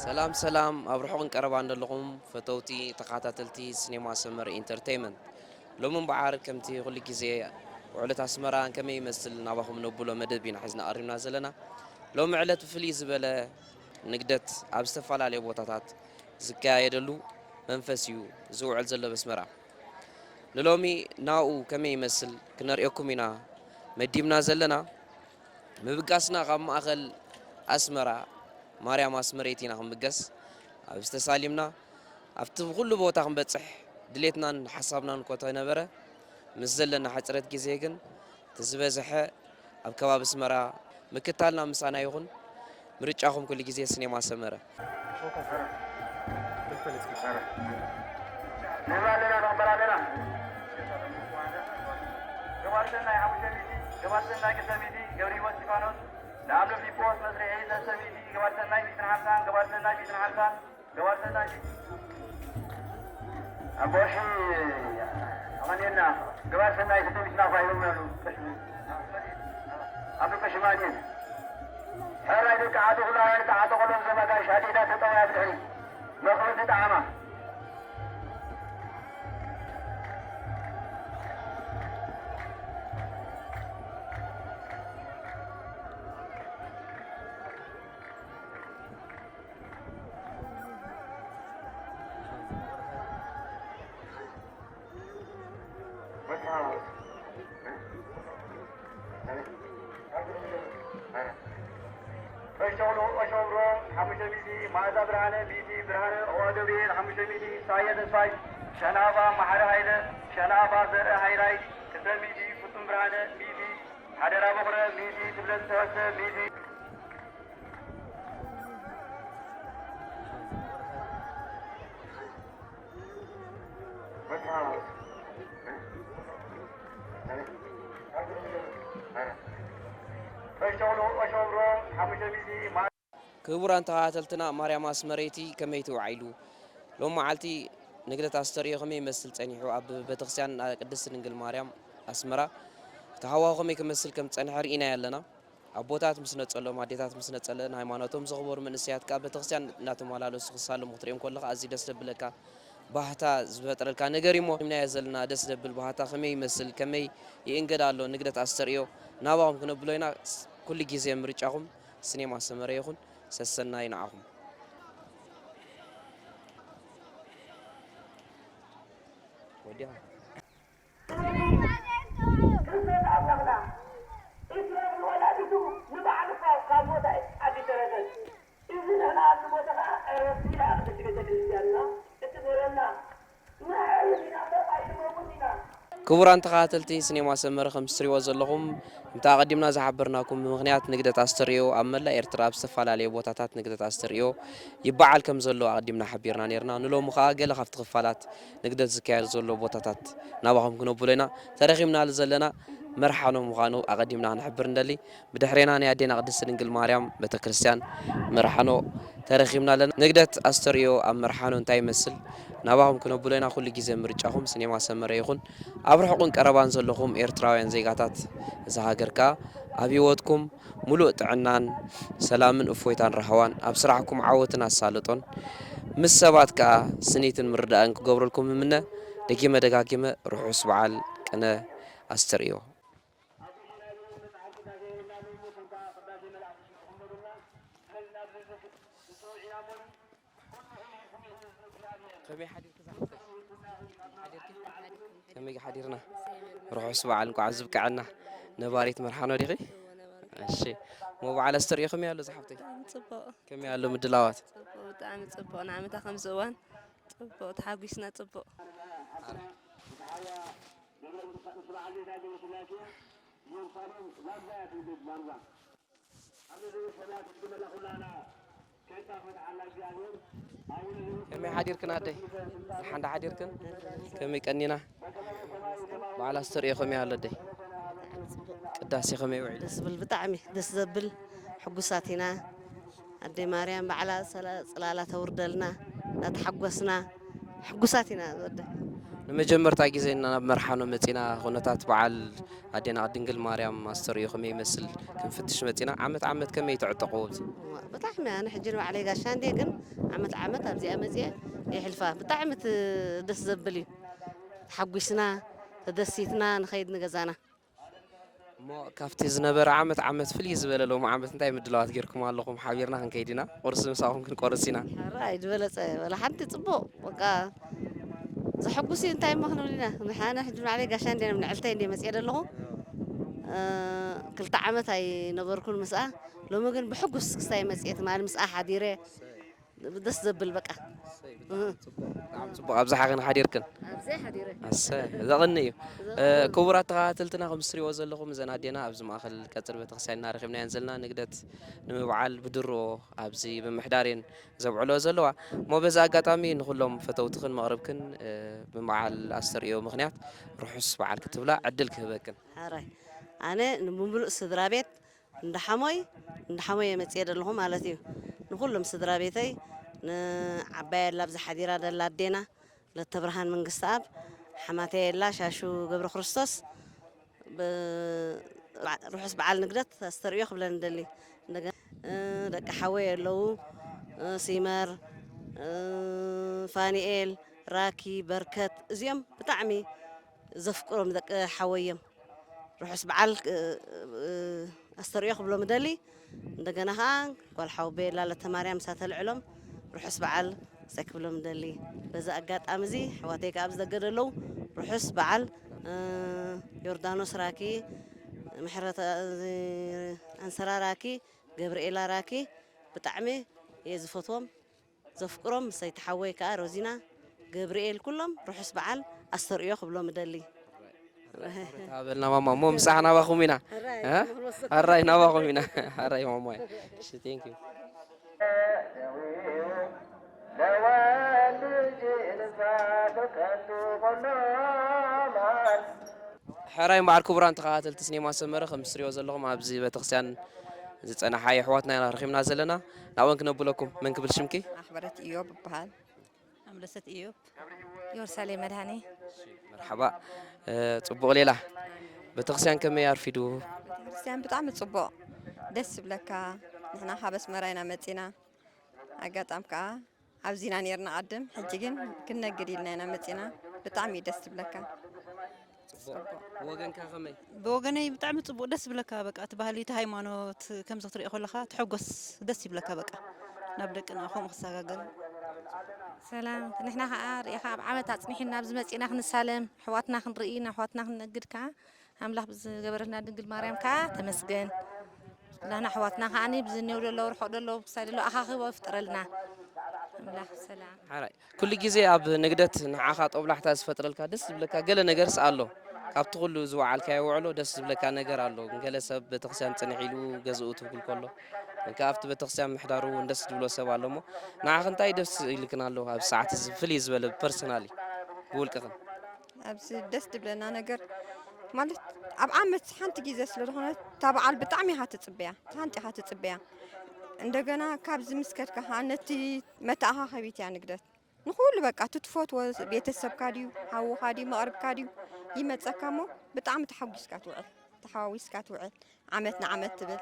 ሰላም ሰላም፣ ኣብ ርሑቕን ቀረባን ዘለኹም ፈተውቲ ተኸታተልቲ ሲኔማ ሰመር ኢንተርቴይመንት፣ ሎሚ እምበኣር ከምቲ ኩሉ ግዜ ውዕለት ኣስመራ ከመይ ይመስል ናባኹም ነብሎ መደብ ኢና ሒዝና ቀሪብና ዘለና። ሎሚ ዕለት ብፍልይ ዝበለ ንግደት ኣብ ዝተፈላለዩ ቦታታት ዝካየደሉ መንፈስ እዩ ዝውዕል ዘሎ ኣብ ኣስመራ። ንሎሚ ናብኡ ከመይ ይመስል ክነርእየኩም ኢና መዲብና ዘለና። ምብጋስና ካብ ማእኸል ኣስመራ ማርያም ኣስመረይቲ ኢና ክንብገስ። ኣብዚ ተሳሊምና ኣብቲ ኩሉ ቦታ ክንበጽሕ ድሌትናን ሓሳብናን እኮ ተነበረ። ምስ ዘለና ሕጽረት ግዜ ግን እቲ ዝበዝሐ ኣብ ከባቢ ኣስመራ ምክታልና ምሳና ይኹን። ምርጫኹም ኩሉ ግዜ ሲኔማ ሰመረ። ገባር ሰናይ ሓሙሽተ ሚእቲ፣ ገባር ሰናይ ክልተ ሚእቲ፣ ገብረ ህይወት እስጢፋኖስ፣ ንኣምሎ ፊልጶስ መስርሒ ሰለስተ ሚእቲ፣ ገባር ሰናይ ሚእትን ሓምሳን፣ ገባር ሰናይ ሚእትን ሓምሳን፣ ገባር ሰናይ ኣቦ ቀሺ ኣቐንየልና፣ ገባር ሰናይ ክልተ ሚእቲ ናቕፋ ሂቦምና ኣለዉ። ቀሺ ኣቦ ቀሺ ማንየን፣ ሕራይ ደቂ ዓዲ ኩሉ ኣባል ተዓጠቐሎም፣ ዘማጋሽ ኣዴታት ተጠውያ ብድሕሪ መኽብርቲ ጠዓማ። ኦሾብሮ ሓሙሽተ ሚእቲ፣ መኣዛ ብርሃነ ሚእቲ፣ ብርሃነ ገብርኤል ሓሙሽተ ሚእቲ፣ ሳየ ተስፋይ፣ ሸናባ መሓሪ ሃይለ፣ ሸናባ ዘርአ ሃይላይ ክልተ ሚእቲ፣ ፍጹም ብርሃነ ሚእቲ፣ ሓደራ በኹረ ሚእቲ፣ ትብለት ተወሰ ሚእቲ። ክቡራን ተኸታተልትና፣ ማርያም ኣስመረይቲ ከመይ ትውዓሉ? ሎም መዓልቲ ንግደት ኣስተርእዮ ከመይ ይመስል ጸኒሑ? ኣብ ቤተክርስትያን ቅድስት ድንግል ማርያም ኣስመራ እቲ ሃዋሁ ከመይ ክመስል ከም ዝጸንሐ ርኢናዮ ኣለና። ኣቦታት ምስ ነጸሎም፣ ኣዴታት ምስ ነጸለን፣ ሃይማኖቶም ዘኽበሩ መንእሰያት ከኣ ቤተክርስትያን እናተመላለሱ ክሳለሙ ክትሪኦም ከለኻ ኣዝዩ ደስ ዘብለካ ባህታ ዝፈጥረልካ ነገር እዩሞ፣ ሪኢናዮ ዘለና ደስ ዘብል ባህታ ከመይ ይመስል፣ ከመይ ይእንገድ ኣሎ ንግደት ኣስተርእዮ ናባኹም ክነብሎ ኢና። ኩሉ ግዜ ምርጫኹም ሲኔማ ሰመረ ይኹን። ሰሰናዩ ንዓኹም። ወዲኻ። ክርስቶስ ኣምላኽና፣ ኢፍሬም ንወላዲቱ ንባዕሉ ካብ፣ ካብ ሞት ኣይ-፣ ኣቢተረፈን። እዚ ንሕና ኣብዚ ቦታ ኸዓ ዕረፍቲ ደኣ ቅድስቲ ቤተ ክርስቲያንና እትምህረና። ንዕረፍ ኢና እምበር ኣይንመውት ኢና። ክቡራን ተኸታተልቲ ሲኔማ ሰመረ፣ ከም እትሪእዎ ዘለኹም፣ ከምቲ ኣቐዲምና ዝሓበርናኩም፣ ብምኽንያት ንግደት ኣስተርእዮ ኣብ መላእ ኤርትራ ኣብ ዝተፈላለዩ ቦታታት ንግደት ኣስተርእዮ ይበዓል ከም ዘሎ ኣቐዲምና ሓቢርና ነይርና። ንሎሚ ኸኣ ገለ ካብቲ ክፋላት ንግደት ዝካየድ ዘሎ ቦታታት ናባኹም ክነብሎ ኢና። ተረኺብናሉ ዘለና መርሓኖ ምዃኑ ኣቐዲምና ክንሕብር ንደሊ። ብድሕሬና ናይ ኣዴና ቅድስቲ ድንግል ማርያም ቤተክርስትያን መርሓኖ ተረኺብና ኣለና። ንግደት ኣስተርእዮ ኣብ መርሓኖ እንታይ ይመስል ናባኹም ክነብሎ ኢና። ኩሉ ግዜ ምርጫኹም ሲኔማ ሰመረ ይኹን። ኣብ ርሑቕን ቀረባን ዘለኹም ኤርትራውያን ዜጋታት እዛ ሃገር ከኣ ኣብ ህይወትኩም ምሉእ ጥዕናን ሰላምን እፎይታን ራህዋን፣ ኣብ ስራሕኩም ዓወትን ኣሳልጦን፣ ምስ ሰባት ከኣ ስኒትን ምርዳእን ክገብረልኩም እምነ። ደጊመ ደጋጊመ ርሑስ በዓል ቅነ ኣስተርእዮ። ከመይ ሓዲርኪ ዝሓፍተይ? ከመይ ሓዲርኪ? ከመይ ሓዲርና? ርሑስ በዓል፣ እንቋዕ ኣብዚ ብቅዐና። ነባሪት መርሓኖ ዲኺ? እሺ። እሞ በዓል ኣስተርእዮ ከመይ ኣሎ ዝሓፍተይ? ብጣዕሚ ጽቡቕ። ከመይ ኣሎ ምድላዋት? ጽቡቕ፣ ብጣዕሚ ጽቡቕ። ንዓመታ ከምዚ እዋን ጽቡቕ፣ ተሓጒስና ጽቡቕ። ከመይ ሓዲርክን ኣደይ? ደሓን ዶ ሓዲርክን? ከመይ ቀኒና? በዓል ኣስተርእዮ ከመይ ኣሎ ኣደይ? ቅዳሴ ከመይ ውዒሉ? ደስ ዝብል፣ ብጣዕሚ ደስ ዘብል፣ ሕጉሳት ኢና። ኣደይ ማርያም ባዕላ ሰላ-፣ ጽላላ ተውርደልና፣ እናተሓጎስና ሕጉሳት ኢና ኣደይ። ንመጀመርታ ግዜ ኢና ናብ መርሓኖ መጺና። ኩነታት በዓል ኣዴና ድንግል ማርያም ኣስተርእዮ ከመይ ይመስል? ክንፍትሽ መጺና። ዓመት ዓመት ከመይ ትዕጠቕዎ ኣብዚ? ብጣዕሚ ኣነ ሕጂ ንባዕለይ ጋሻ እንዴ ግን ዓመት ዓመት ኣብዚኣ መፅየ የሕልፋ። ብጣዕሚ እቲ ደስ ዘብል እዩ። ተሓጒስና ተደሲትና ንኸይድ ንገዛና። እሞ ካብቲ ዝነበረ ዓመት ዓመት ፍልይ ዝበለ ሎሚ ዓመት እንታይ ምድላዋት ጌርኩም ኣለኹም? ሓቢርና ክንከይድ ኢና። ቁርሲ ምሳኹም ክንቆርስ ኢና። ሕራይ ዝበለፀ ወላ ሓንቲ ፅቡቕ በቃ ዘሐጉስ እዩ። እንታይ እሞ ክንብል ኢና? ንሓነ ሕጂ ንባዕለይ ጋሻ እንዴ ንዕልተይ እንዴ መፅየ ዘለኹ። ክልተ ዓመት ኣይነበርኩን ምስኣ። ሎሚ ግን ብሕጉስ ክስታይ መፅየ ትማሊ ምስኣ ሓዲረ። ደስ ዘብል በቃ። ብጣዕሚ ጽቡቕ ኣብዝሓ ግን ሓዲርክን። ኣብዘይ ሓዲረ። ኣሰ ዘቕኒ እዩ። ክቡራት ተኸታተልትና ከም ዝትሪእዎ ዘለኹም እዘን ኣዴና ኣብዚ ማእኸል ቀጽሪ ቤተክርስትያን ኢና ረኺብናየን ዘለና። ንግደት ንምብዓል ብድሮ ኣብዚ ምምሕዳር እየን ዘብዕሎ ዘለዋ። እሞ በዚ ኣጋጣሚ ንኹሎም ፈተውትኽን መቕርብክን ብምብዓል ኣስተርእዮ ምኽንያት ርሑስ በዓል ክትብላ ዕድል ክህበክን። ሓራይ ኣነ ንምሉእ ስድራ ቤት እንዳሓሞይ እንዳሓሞይ የመፅየ ዘለኹ ማለት እዩ። ንኩሎም ስድራ ቤተይ ንዓባይ ኣላ ኣብዚ ሓዲራ ደላ ኣዴና ለተብርሃን መንግስቲ ኣብ ሓማተይ ኣላ ሻሹ ገብረ ክርስቶስ ብ- ርሑስ በዓል ንግደት ኣስተርእዮ ክብለን ንደሊ። እንደገና ደቂ ሓወይ ኣለዉ ሲመር ፋኒኤል ራኪ በርከት እዚኦም ብጣዕሚ ዘፍቅሮም ደቂ ሓወይ እዮም። ርሑስ በዓል ኣስተርእዮ ክብሎም እደሊ። እንደገና ከዓ ጓል ሓወቦይ ኣላ ለተማርያም ምሳ ተልዕሎም ርሑስ በዓል ምሳይ ክብሎም እደሊ። በዚ ኣጋጣሚ እዚ ኣሕዋተይ ከዓ ኣብዚ ደገ ዘለዉ ርሑስ በዓል ዮርዳኖስ ራኪ፣ ምሕረት ኣንሰራ ራኪ፣ ገብርኤላ ራኪ ብጣዕሚ እየ ዝፈትዎም። ዘፍቅሮም ሰይቲ ሓወይ ከኣ ሮዚና ገብርኤል ኩሎም ርሑስ በዓል ኣስተርእዮ ክብሎም እደሊ። በልና ማማ እሞ ምሳሕ ናባኹም ኢና። ኣራይ ናባኹም ኢና። ኣራይ ማማ። እሺ thank you። ሕራይ እምበዓል ክቡራን ተኸታተልቲ ስኔማ ሰመረ ከም ዝትሪኦ ዘለኹም ኣብዚ ቤተክርስትያን ዝጸናሓ የሕዋትና ኢና ረኺብና ዘለና። ናብኦም ክነብለኩም መን ክብል ሽምኪ? ኣኽበረት ኢዮብ እበሃል። ኣምለሰት ኢዮብ። ኢየሩሳሌም መድሃኔ። መርሓባ ጽቡቕ ሌላ። ቤተክርስትያን ከመይ ኣርፊዱ? ቤተክርስትያን ብጣዕሚ ጽቡቕ ደስ ዝብለካ። ንሕና ካብ ኣስመራ ኢና መጺና። ኣጋጣም ከኣ ኣብዚና ኔርና ቀድም፣ ሕጂ ግን ክንነግድ ኢልና ኢና መጺና። ብጣዕሚ እዩ ደስ ዝብለካ። ብወገንካ ከመይ? ብወገነይ ብጣዕሚ ጽቡቕ ደስ ዝብለካ በቃ እቲ ባህሊ እቲ ሃይማኖት ከምዚ ክትሪኦ ከለኻ ትሕጎስ ደስ ይብለካ በቃ ናብ ደቅና ከምኡ ክሰጋገሩ ሰላም ንሕና ከዓ ርኢኻ ኣብ ዓመት ኣፅኒሕና ኣብዚ መፂእና ክንሳለም ኣሕዋትና ክንርኢ ንኣሕዋትና ክንነግድ ከዓ ኣምላኽ ብዝገበረልና ድንግል ማርያም ከዓ ተመስገን ላና ኣሕዋትና ከዓ ብዝኔው ደሎ ርሑቕ ደሎ ክሳይ ደሎ ኣኻኽቦ ይፍጠረልና ኣምላኽ ሰላም ሓራይ ኩሉ ግዜ ኣብ ንግደት ንዓኻ ጦብላሕታ ዝፈጥረልካ ደስ ዝብለካ ገለ ነገርስ ኣሎ? ካብቲ ኩሉ ዝወዓልካዮ ውዕሎ ደስ ዝብለካ ነገር ኣሎ? ገለ ሰብ ቤተክርስትያን ጽንሕ ኢሉ ገዝኡ ትብል ከሎ ግን ከኣ ኣብቲ ቤተክርስትያን ምሕዳሩ እውን ደስ ዝብሎ ሰብ ኣሎ እሞ ንዓኺ እንታይ ደስ ኢልክን ኣሎ ኣብዚ ሰዓት እዚ ፍልይ ዝበለ ፐርሰናሊ ብውልቅኽን? ኣብዚ ደስ ዝብለና ነገር ማለት ኣብ ዓመት ሓንቲ ግዜ ስለ ዝኾነ እታ በዓል ብጣዕሚ ኢኻ ትጽበያ፣ ሓንቲ ኢኻ ትጽበያ። እንደገና ካብዚ ምስ ከድካ ኸዓ ነቲ መተኣኻኸቢት እያ ንግደት። ንኹሉ በቃ እቲ ትፈትዎ ቤተሰብካ ድዩ ሓውኻ ድዩ መቕርብካ ድዩ ይመፀካ እሞ ብጣዕሚ ተሓጒስካ ትውዕል ተሓዋዊስካ ትውዕል ዓመት ንዓመት ትብል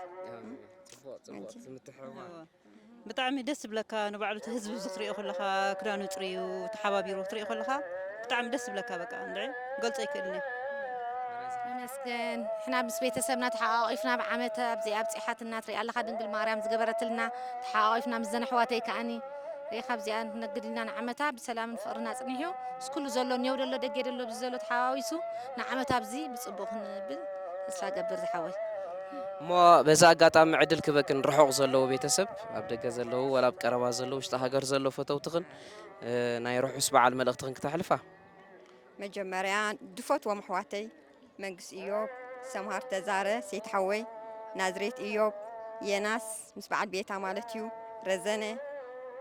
ብጣዕሚ ደስ ዝብለካ ንባዕሉ እቲ ህዝቢ እዚ ክትሪኦ ከለኻ ክዳኑ ፅርዩ ተሓባቢሩ ክትሪኦ ከለኻ ብጣዕሚ ደስ ዝብለካ በቃ እንድዒ ገልፆ ኣይክእልን እየ ይመስገን ንሕና ምስ ቤተሰብና ተሓቋቂፍና ብዓመት ኣብዚኣ ኣብፂሓትና ትሪኣ ኣለኻ ድንግል ማርያም ዝገበረትልና ተሓቋቂፍና ምስዘን ኣሕዋተይ ከዓኒ ሪኢኻ ኣብዚኣ ንክነግድ ኢልና ንዓመታ ብሰላምን ፍቅርን ኣፅኒሑ ምስ ኩሉ ዘሎ ኔው ደሎ ደጌ ደሎ ብዚ ዘሎ ተሓዋዊሱ ንዓመታ ኣብዚ ብፅቡቅ ክንብል ተስፋ ገብር ዝሓወይ እሞ በዚ ኣጋጣሚ ዕድል ክበክን ርሑቕ ዘለዉ ቤተሰብ ኣብ ደገ ዘለዉ ወላ ኣብ ቀረባ ዘለዉ ውሽጢ ሃገር ዘለዉ ፈተውትኽን ናይ ርሑስ በዓል መልእኽትኽን ክተሕልፋ መጀመርያ ድፈትዎም ኣሕዋተይ መንግስ ኢዮብ፣ ሰምሃር ተዛረ፣ ሴት ሓወይ፣ ናዝሬት ኢዮብ፣ የናስ ምስ በዓል ቤታ ማለት እዩ፣ ረዘነ፣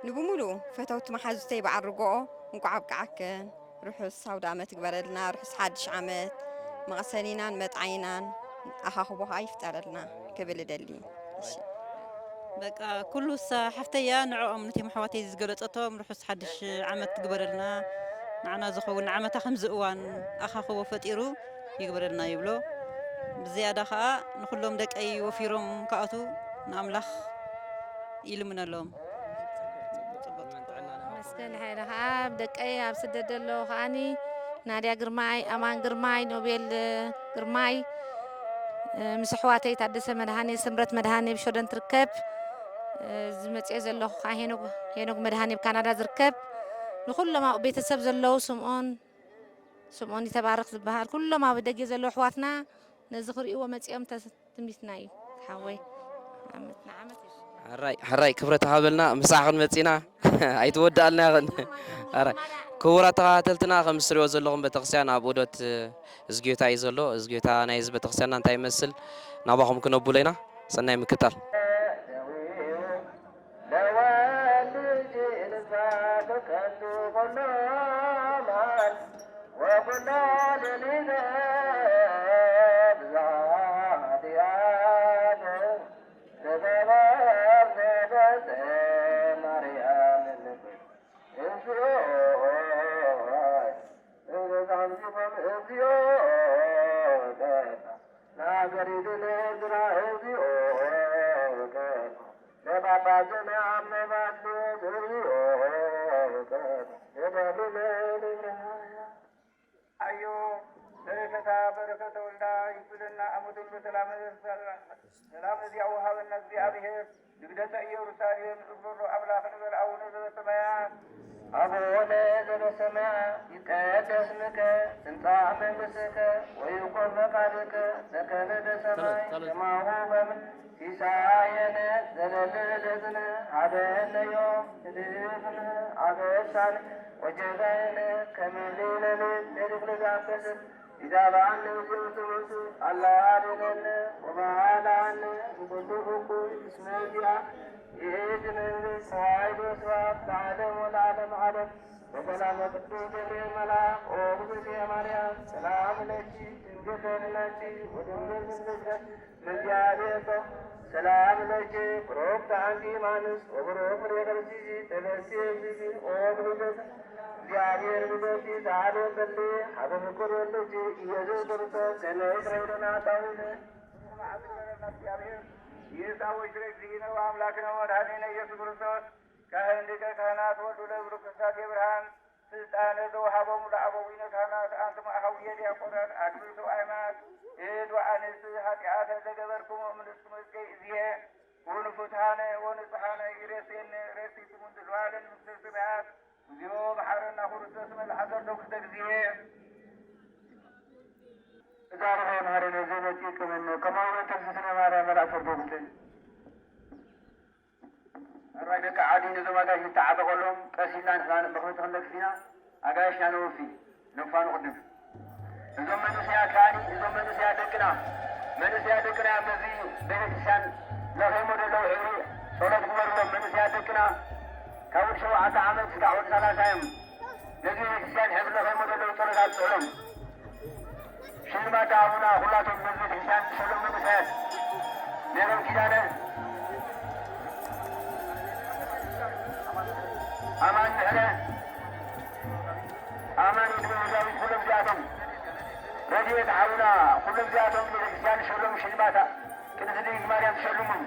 ንብሙሉኡ ፈተውቲ መሓዙተይ በዓል ርጎኦ እንቋዕ ኣብቅዓክን። ርሑስ ኣውደ ኣመት ይግበረልና፣ ርሑስ ሓድሽ ዓመት፣ መቐሰኒናን መጥዓይናን ኣኻኽቦ ኸኣ ይፍጠረልና ክብል እደሊ። እሺ። በቃ ኩሉ እሳ ሓፍተያ ንዕኦም ነቶም ኣሕዋተይ ዝገለጸቶም ርሑስ ሓድሽ ዓመት ትግበረልና ንዓና ዝኸውን ንዓመታ ከምዚ እዋን ኣኻኽቦ ፈጢሩ ይግበረልና ይብሎ ብዝያዳ ኸኣ ንኹሎም ደቀይ ወፊሮም ክኣትዉ ንኣምላኽ ይልምነሎም። መስገን ሓይለ ከዓ ደቀይ ኣብ ስደት ዘለዉ ከዓኒ ናድያ ግርማይ፣ ኣማን ግርማይ፣ ኖቤል ግርማይ፣ ምስ ኣሕዋተይ ታደሰ መድሃኔ፣ ስምረት መድሃኔ ብሾደን ትርከብ፣ ዝመፅኦ ዘለኹ ከዓ ሄኖግ መድሃኔ ኣብ ካናዳ ዝርከብ፣ ንኩሎም ኣብኡ ቤተሰብ ዘለዉ ስምኦን ስምኦን ይተባረክ ዝበሃል ኩሎም ኣብ ደገ ዘለዉ ኣሕዋትና ነዚ ክርእይዎ መፂኦም ትምኒትና እዩ ሓወይ። ሕራይ ክብረት ሃበልና ምሳሕ ክንመፅና ኣይትወዳኣልና ይኽን። ክቡራት ተኸታተልትና ከም እትሪኦ ዘለኹም ቤተክርስትያን ኣብ ዑደት እዝጌታ እዩ ዘሎ። እዝጌታ ናይ እዚ ቤተክርስትያንና እንታይ ይመስል ናባኹም ክነብሎ ኢና። ሰናይ ምክታል። ኣዮ በረከታ በረከተ ወልዳ ይብለና ኣመቱን በሰላም ሰላም እዚኣ ወሃበና እግዚኣብሔር ንግደተ ኢየሩሳሌም እግበሮ ኣምላኽ ንበል ኣቡነ ዘበሰማያት ኣቡነ ዘበሰማያት ይቀደስ ስምከ ትምጻእ መንግስትከ ወይኩን ፈቃድከ በከመ በሰማይ ከማሁ በምድር ሲሳየነ ዘለለ ዕለትነ ሀበነ ዮም ህድግነ አበሳነ ወጌጋየነ ከመ ንሕነኒ ንድግልግ አንበስት ኢዛብአነ ውእቱ አላ አድነነ ወመሃላነ እምኩሉ እኩይ እስመ እዚአ ይእቲ መንግስት ኃይል ወስብሐት ለዓለም ወለዓለመ ዓለም። በሰላመ ቅዱስ ገብርኤል መልአክ ኦ እግዝእትየ ማርያም ሰላም ለኪ ድንግል ነኪ ወድንግል እምእግዚአብሔር ሰላም ለኪ ብሩክት አንቲ እማንስ ወብሩክ ፍሬ ከርሥኪ ተፈሲ እግዚእኪ ኦ ብሩክት እግዚአብሔር ብዘቲ ሰዓል ወጸሊ ሀበ ምኩር ወልድኪ ኢየሱስ ክርስቶስ ከመ ይስረይ ለነ ኃጣውኢነ። ይእታ ወሽረ እግዚእነ ወአምላክነ ወመድኃኒነ ኢየሱስ ክርስቶስ ካህን ሊቀ ካህናት ወልዱ ለብሩክ ቅሳቴ ብርሃን ስልጣነ ዘውሃቦሙ ለአበዊነ ካህናት አንትሙ አሃውየ ዲያቆናት አግብእቱ አእማት እድ ወአንስት ኃጢአተ ዘገበርኩሙ እምንትሙ እስከ እዝየ ኩኑ ፍትሃነ ወንጹሃነ ይሬሴነ ሬሲክሙ እንድልዋለን ምስለ ሰማያት እግዚኦ መሐረና ክርስቶስ መልአከ ዶክተ እግዚኤ እዛ ርሆ መሐረነ ዘመጽእ ቅመነ ከማውነ ተርሲስነ ማርያም መልአከ ዶክተ ሕራይ ደቂ ዓዲ ነዞም ኣጋይሽ ንተዓጠቐሎም ቀስ ኢልና ንሕና ንመኽበቲ ክንለግስ ኢና ኣጋይሽና ነወፊ ነፋኑ ቅድም እዞም መንእሰያት ከዓኒ እዞም መንእሰያት ደቅና መንእሰያት ደቅና እዮም ነዚ ቤተክርስትያን ለኺሞ ዘለዉ ሕብሪ ጸሎት ግበርሎም መንእሰያት ደቅና ካብ ወዲ ሸውዓተ ዓመት እስካዕ ወዲ ሰላሳ እዮም ነዚ ቤተክርስትያን ሕብሪ ለኺሞ ዘለዉ ጸሎት ኣብፅዕሎም ሽልማት ኣቡና ኩላቶም ነዚ ቤተክርስትያን ዝሸለሙ መንእሰያት ሜሮን ኪዳነ ኣማን ምሕረ ኣማን ይግበሩ ዳዊት ኩሎም እዚኣቶም ረድኤት ሓውና ኩሎም እዚኣቶም ንቤተክርስትያን ዝሸለሙ ሽልማት ቅድስት ድንግል ማርያም ትሸልሞም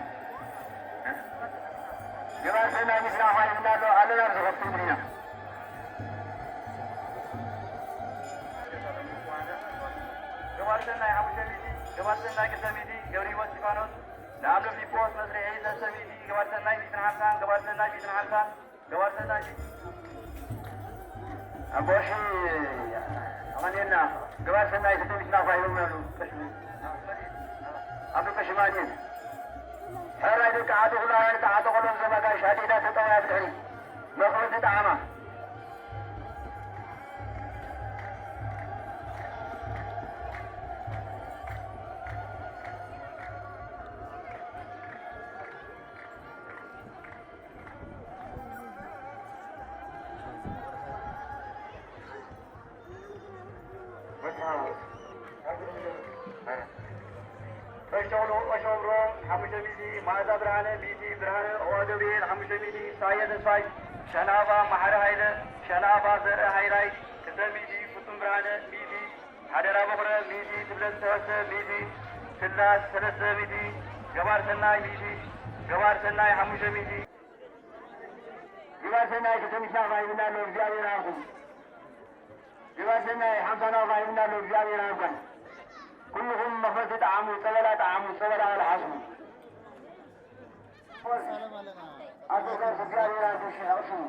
ገባር ሰናይ ምስናኻ ይብና ኣሎ ኣለና ብዝኸፍት ምድሪና ገባር ሰናይ ሓሙሽተ ሚእቲ ገባር ሰናይ ክልተ ሚእቲ ገብረ ህይወት እስጢፋኖስ ንኣንዶ ፊልጶስ መስርሒ ሰለስተ ሚእቲ ገባር ሰናይ ሚእትን ሓምሳን ገባር ሰናይ ሚእትን ሓምሳን ገባር ሰናይ ኣቦ ቀሺ ኣቐንየልና ገባር ሰናይ ክልተ ሚእቲ ናፋ ሂቦምና ኣለዉ ቀሺ ኣቦ ቀሺ ማንየን ሕራይ ደቂ ዓዲ ኩላ ተዓጠቐሎም ዘመጋሽ ኣዴታት ተጠውያ ብድሕሪ መኽበርቲ ጠዓማ ኦሾብሮ ሓሙሽተ ሚእቲ፣ መኣዛ ብርሃነ ሚእቲ፣ ብርሃነ ኦዋ ገብርኤል ሓሙሽተ ሚእቲ፣ ኢሳየ ተስፋይ፣ ሸናባ መሓሪ ሃይለ፣ ሸናባ ዘርአ ሃይላይ ክልተ ሚእቲ፣ ፍጹም ብርሃነ ሚእቲ፣ ሓደራ በኹረ ሚእቲ፣ ክብለት ተኸስተ ሚእቲ፣ ስላስ ሰለስተ ሚእቲ፣ ገባር ሰናይ ሚእቲ፣ ገባር ሰናይ ሓሙሽተ ሚእቲ። ገባር ሰናይ ክልተ ሚእቲ ናቕፋ ሂብና ኣሎ፣ እግዚኣብሔር ይሃብኩም። ገባር ሰናይ ሓምሳ ናቕፋ ሂብና ኣሎ፣ እግዚኣብሔር ይሃብካ። ኩልኹም መኽፈልቲ ጠዓሙ፣ ጸበላ ጠዓሙ፣ ጸበላ ኣልሓስቡ። ኣቶ ጋር እግዚኣብሔር ይሃብኩም፣ ሽሕ ኣቕስሙ።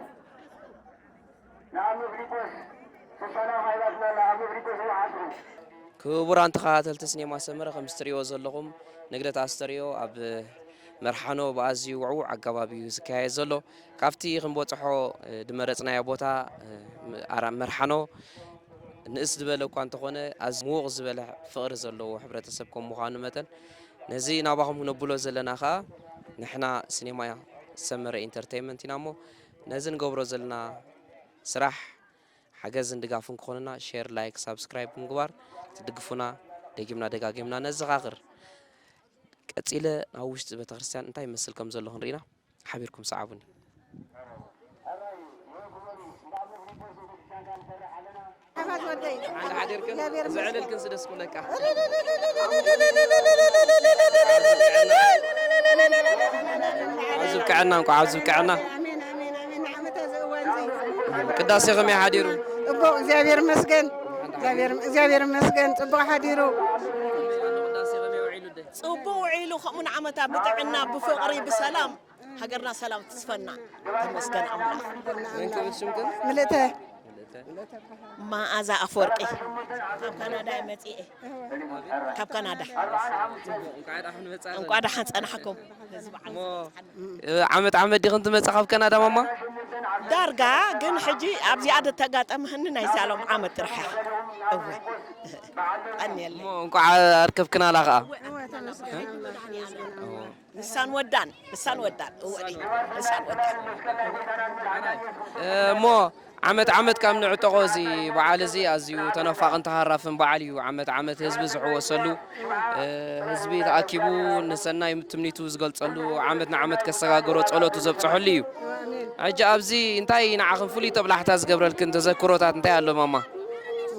ንኣብ መፍሪቆስ ስልሳ ናቕፋ ሂባትና ኣላ፣ ኣብ መፍሪቆስ ይሓስቡ። ክቡራን ተኸታተልቲ ሲኔማ ሰመረ፣ ከም እትርእይዎ ዘለኹም ንግደት ኣስተርእዮ ኣብ መርሓኖ ብኣዝዩ ውዕዉዕ ኣገባብ እዩ ዝካየድ ዘሎ። ካብቲ ክንበጽሖ፣ እ፣ ዝመረጽናዮ ቦታ፣ እ፣ ኣራ-፣ መርሓኖ ንእስ ዝበለ እኳ እንተኾነ፣ ኣዝዩ ምዉቕ ዝበለ ፍቕሪ ዘለዎ ሕብረተሰብ ከም ምዃኑ መጠን፣ ነዚ ናባኹም ክነብሎ ዘለና ኸኣ ንሕና ሲኔማ ሰመረ ኢንተርተይመንት ኢና እሞ፣ ነዚ ንገብሮ ዘለና ስራሕ ሓገዝን ድጋፍን ክኾንና ሼር፣ ላይክ፣ ሳብስክራይብ ብምግባር ክትድግፉና ደጊምና ደጋጊምና ነዘኻኽር። ቀጺለ ናብ ውሽጢ ቤተክርስትያን እንታይ ይመስል ከም ዘሎ ክንርኢና ሓቢርኩም ሰዓቡኒ። ሓፋዝ ወደይ። ሓንዳ ሓዲርክን እግዚኣብሔር ይመስገን። ዘዕለልክን ስደስ ክብለካ። ኣብዚ ብቅዐና፣ እንኳዕ ኣብዚ ብቅዐና። ኣሜን፣ ኣሜን፣ ኣሜን። ንዓመታ ዘእዋን ዘይ-፣ ቅዳሴ ከመይ ሓዲሩ? ጽቡቕ፣ እግዚኣብሔር ይመስገን። እግዚኣብሔር፣ እግዚኣብሔር ይመስገን፣ ጽቡቕ ሓዲሩ። ቅዳሴ ከመይ ውዒሉ? ጽቡቕ ውዒሉ፣ ከምኡ ንዓመታ ብጥዕና፣ ብፍቕሪ፣ ብሰላም፣ ሃገርና ሰላም ትስፈና። ተመስገን ኣምላኽ። መን ክብል ሽምክን? ምልእተ። መኣዛ ኣፈወርቂ። ካብ ካናዳ እየ መጺኤ። ካብ ካናዳ። ጽቡቕ፣ እንኳዕ ደሓን መጻእኽን። እንኳዕ ደሓን ጸናሕኩም። ነዚ በዓል እሞ፣ እ፣ ዓመት ዓመት ዲኽን ትመጻ ካብ ካናዳ ማማ? ዳርጋ፣ ግን ሕጂ ኣብዚኣ ዘተጋጠመኒ ናይ ሳሎም ዓመት ጥራሕ እያ። እወ። ቀንየለይ። እሞ እንኳዕ ኣርከብክና ኣላ ኸኣ። እወ፣ ተመስገን ኣምላኽ። ንሳን ወዳን፣ ንሳን ወዳን፣ እወ፣ ንሳን ወዳን። እሞ ዓመት ዓመት ካብ ንዕጠቖ እዚ በዓል እዚ ኣዝዩ ተነፋቕን ተሃራፍን በዓል እዩ። ዓመት ዓመት ህዝቢ ዝሕወሰሉ፣ እ፣ ህዝቢ ተኣኪቡ ንሰናይ ትምኒቱ ዝገልጸሉ፣ ዓመት ንዓመት ከሰጋግሮ ጸሎቱ ዘብጽሐሉ እዩ። ሕጂ ኣብዚ እንታይ ንዓኽን ፍሉይ ጦብላሕታ ዝገብረልክን ተዘክሮታት እንታይ ኣሎ ማማ?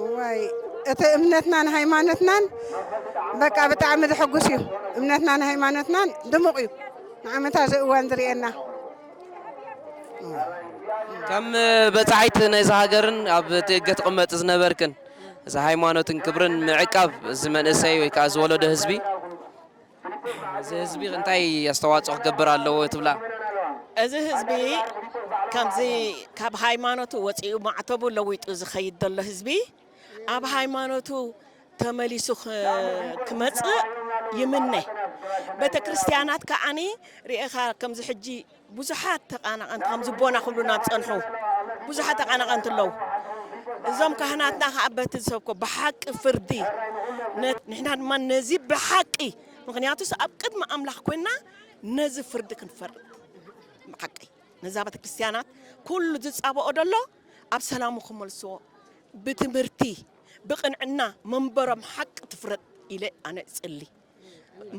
እዋይ፣ እቲ እምነትናን ሃይማኖትናን በቃ ብጣዕሚ ዘሐጉስ እዩ። እምነትናን ሃይማኖትናን ድሙቕ እዩ። ንዓመታ እዚ እዋን ዝርእየና። ከም በጻሒት ናይዛ ሃገርን ኣብ እቲ እገ ትቕመጥ ዝነበርክን፣ እዚ ሃይማኖትን ክብርን ምዕቃብ እዚ መንእሰይ ወይ ከኣ እዚ ወለዶ ህዝቢ፣ እዚ ህዝቢ እንታይ ኣስተዋጽኦ ክገብር ኣለዎ ትብላ? እዚ ህዝቢ ከምዚ ካብ ሃይማኖቱ ወጺኡ ማዕተቡ ለዊጡ ዝኸይድ ዘሎ ህዝቢ ኣብ ሃይማኖቱ ተመሊሱ ክ-፣ ክመጽእ ይምነ። ቤተ ክርስቲያናት ከዓኒ ርኤኻ ከምዚ ሕጂ ብዙሓት ተቓናቐንቲ ከምዚ ቦና ክብሉና ዝጸንሑ ብዙሓት ተቓናቐንቲ ኣለዉ። እዞም ካህናትና ከኣ በቲ ዝሰብኮ ብሓቂ ፍርዲ ነ-፣ ንሕና ድማ ነዚ ብሓቂ፣ ምኽንያቱስ ኣብ ቅድሚ ኣምላኽ ኮይንና ነዚ ፍርዲ ክንፈርድ ብሓቂ ነዛ ቤተ ክርስቲያናት ኩሉ ዝጻብኦ ደሎ ኣብ ሰላሙ ክመልስዎ፣ ብትምህርቲ፣ ብቕንዕና መንበሮም ሓቂ ትፍረድ ኢለ ኣነ እጽሊ።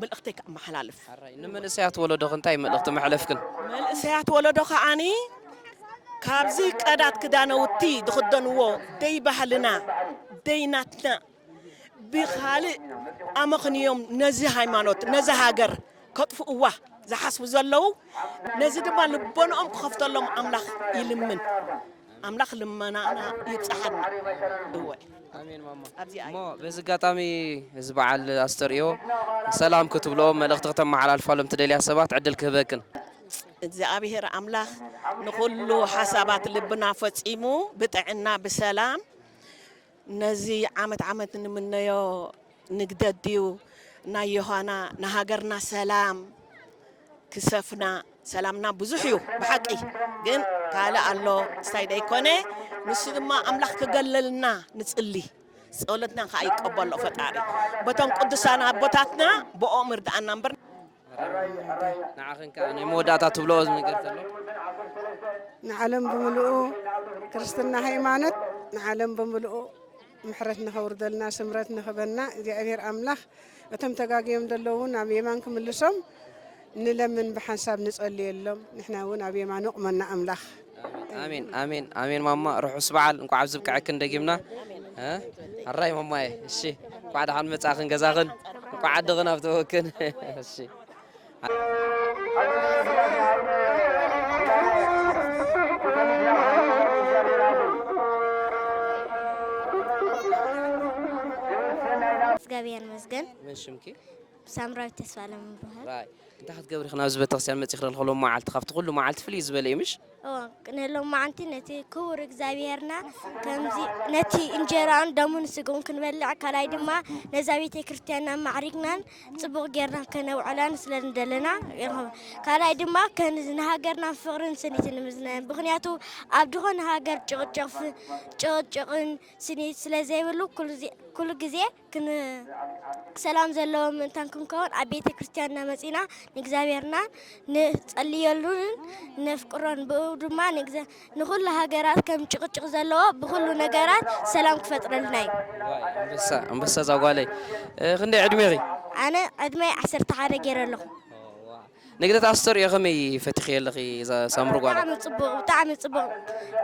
መልእኽተይ ከመሓላልፍ። ሓራይ፣ ንመንእሰያት ወለዶኽ እንታይ መልእኽቲ መሕለፍክን? መንእሰያት ወለዶ ከዓኒ ካብዚ ቀዳድ ክዳነውቲ ዝኽደንዎ ደይ ባህልና፣ ደይ ናትና፣ ብኻልእ ኣመኽንዮም ነዚ ሃይማኖት፣ ነዚ ሃገር ከጥፍእዋ ዝሓስቡ ዘለዉ፣ ነዚ ድማ ልቦንኦም ክኸፍተሎም ኣምላኽ ይልምን። ኣምላኽ ልመናና ይብጽሓና። እወ። ኣሜን ማማ። ኣብዚኣ እሞ እዩ። በዚ ኣጋጣሚ እዚ በዓል ኣስተርእዮ ሰላም ክትብሎ፣ መልእኽቲ ከተመሓላልፋሎም ትደልያ ሰባት ዕድል ክህበክን። እግዚኣብሔር ኣምላኽ ንኹሉ ሓሳባት ልብና ፈጺሙ ብጥዕና ብሰላም ነዚ ዓመት ዓመት ንምነዮ ንግደት ድዩ ናይ ዮሃና ንሃገርና ሰላም ክሰፍና፣ ሰላምና ብዙሕ እዩ ብሓቂ፣ ግን ካልእ ኣሎ ስታይ ደይኮነ፣ ንሱ ድማ ኣምላኽ ክገለልና ንጽሊ፣ ጸሎትና ከኣ ይቀበሎ ፈጣሪ። በቶም ቅዱሳን ኣቦታትና ብኦም እርድኣና እምበር። ንዓኽን ከኣ ናይ መወዳእታ ትብልኦ ነገር ዘሎ? ንዓለም ብምልኡ ክርስትና ሃይማኖት ንዓለም ብምልኡ ምሕረት ንኸውርደልና፣ ስምረት ንኽበና እግዚኣብሔር ኣምላኽ፣ እቶም ተጋግዮም ዘለዉ ናብ የማን ክምልሶም ንለምን፣ ብሓንሳብ ንጸልየሎም። ንሕና እውን ኣብ የማኑ ቁመና ኣምላኽ። ኣሜን፣ ኣሜን፣ ኣሜን። ማማ፣ ርሑስ በዓል፣ እንኳዕ ኣብዚ ብቅዐክን ደጊምና። እ? ኣራይ ማማየ፣ እሺ፣ እንኳዕ ደሓን መጻእኽን ገዛኽን። ኳዓ ደገና ብተወክን። እሺ። እግዚኣብሔር ይመስገን። መን ሽምኪ? ሳምራዊት ተስፋ ለምብሃል። ራይ እንታይ ክትገብሪ ኢኺ ናብዚ ቤተክርስትያን መፂኺ? ለልኸሎ መዓልቲ ካብቲ ኩሉ መዓልቲ ፍልይ ዝበለ እዩ ምሽ? እዎ፣ ንሎም መዓንቲ ነቲ ክቡር እግዚኣብሔርና ከምዚ ነቲ እንጀራን ደሙን ስግኡን ክንበልዕ፣ ካልኣይ ድማ ነዛ ቤተ ክርስቲያንና ማዕሪግናን ጽቡቕ ጌርና ከነውዕላን ስለ ንደለና ይኹን። ካልኣይ ድማ ከን ንሃገርና ፍቕርን ስኒትን ንምዝናን፣ ምኽንያቱ ኣብ ዝኾነ ሃገር ጭቕጭቕ ፍ- ጭቕጭቕን ስኒት ስለ ዘይብሉ ኩሉ ዜ- ኩሉ ግዜ ክን ሰላም ዘለዎ ምእንታን ክንከውን ኣብ ቤተ ክርስቲያንና መጺና ንእግዚኣብሔርና ንጸልየሉን ነፍቅሮን፣ ብኡ ድማ ንእግዘ- ንኹሉ ሃገራት ከም ጭቕጭቕ ዘለዎ ብኹሉ ነገራት ሰላም ክፈጥረልና እዩ። ዋይ ኣንበሳ ኣንበሳ እዛ ጓለይ። እ፣ ክንደይ ዕድሜኺ? ኣነ ዕድመይ ዓሰርተ ሓደ ገይረ ኣለኹ። ንግደት ኣስተርእዮ ከመይ ፈቲኺ ኣለኺ እዛ ሳምሪ ጓለይ? ብጣዕሚ ጽቡቕ፣ ብጣዕሚ ጽቡቕ።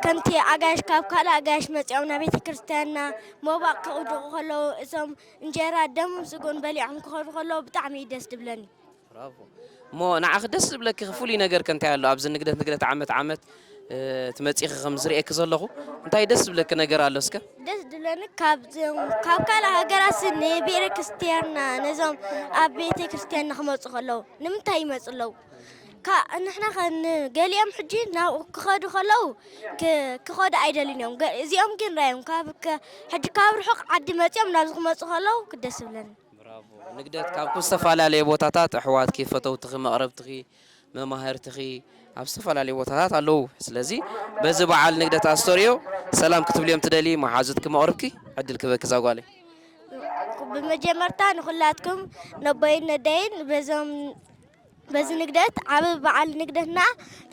ከምቲ ኣጋይሽ ካብ ካልእ ኣጋይሽ መጺኦም ናብ ቤተ ክርስቲያንና ሞባእ ክቕድቑ ከለዉ እቶም እንጀራ ደሙን ስግኡን በሊዖም ክኸዱ ከለዉ ብጣዕሚ እዩ ደስ ድብለኒ። ብራቮ። እሞ ንዓኺ ደስ ዝብለኪ ፍሉይ ነገር ከ እንታይ ኣሎ? ኣብዚ ንግደት ንግደት ዓመት ዓመት እ፣ ትመጺኺ ከም ዝርእየኪ ዘለኹ እንታይ ደስ ዝብለኪ ነገር ኣሎ እስከ? ደስ ድብለኒ ካብ ዞም- ካብ ካልእ ሃገራት ንቤተ ክርስቲያንና ነዞም ኣብ ቤተ ክርስቲያንና ክመጹ ከለዉ ንምንታይ ይመጹ ኣለዉ? ካ- ንሕና ከ ን- ገሊኦም ሕጂ ናብኡ ክኸዱ ከለዉ ክ- ክኸዱ ኣይደልን እዮም። ገ- እዚኦም ግን ራዮም ካብ ከ- ሕጂ ካብ ርሑቕ ዓዲ መጺኦም ናብዚ ክመጹ ከለዉ ክደስ ይብለኒ። ብራቮ። ንግደት ካብ ኩ- ዝተፈላለየ ቦታታት ኣሕዋትኪ፣ ፈተውትኺ፣ መቕረብትኺ፣ መማህርትኺ ኣብ ዝተፈላለዩ ቦታታት ኣለዉ። ስለዚ በዚ በዓል ንግደት ኣስተርእዮ ሰላም ክትብልዮም ትደሊ መሓዙትኪ፣ መቕርብኪ ዕድል ክበኪ እዛ ጓለይ። ብመጀመርታ ንኹላትኩም ነቦይን ነደይን በዞም በዚ ንግደት ዓቢ በዓል ንግደትና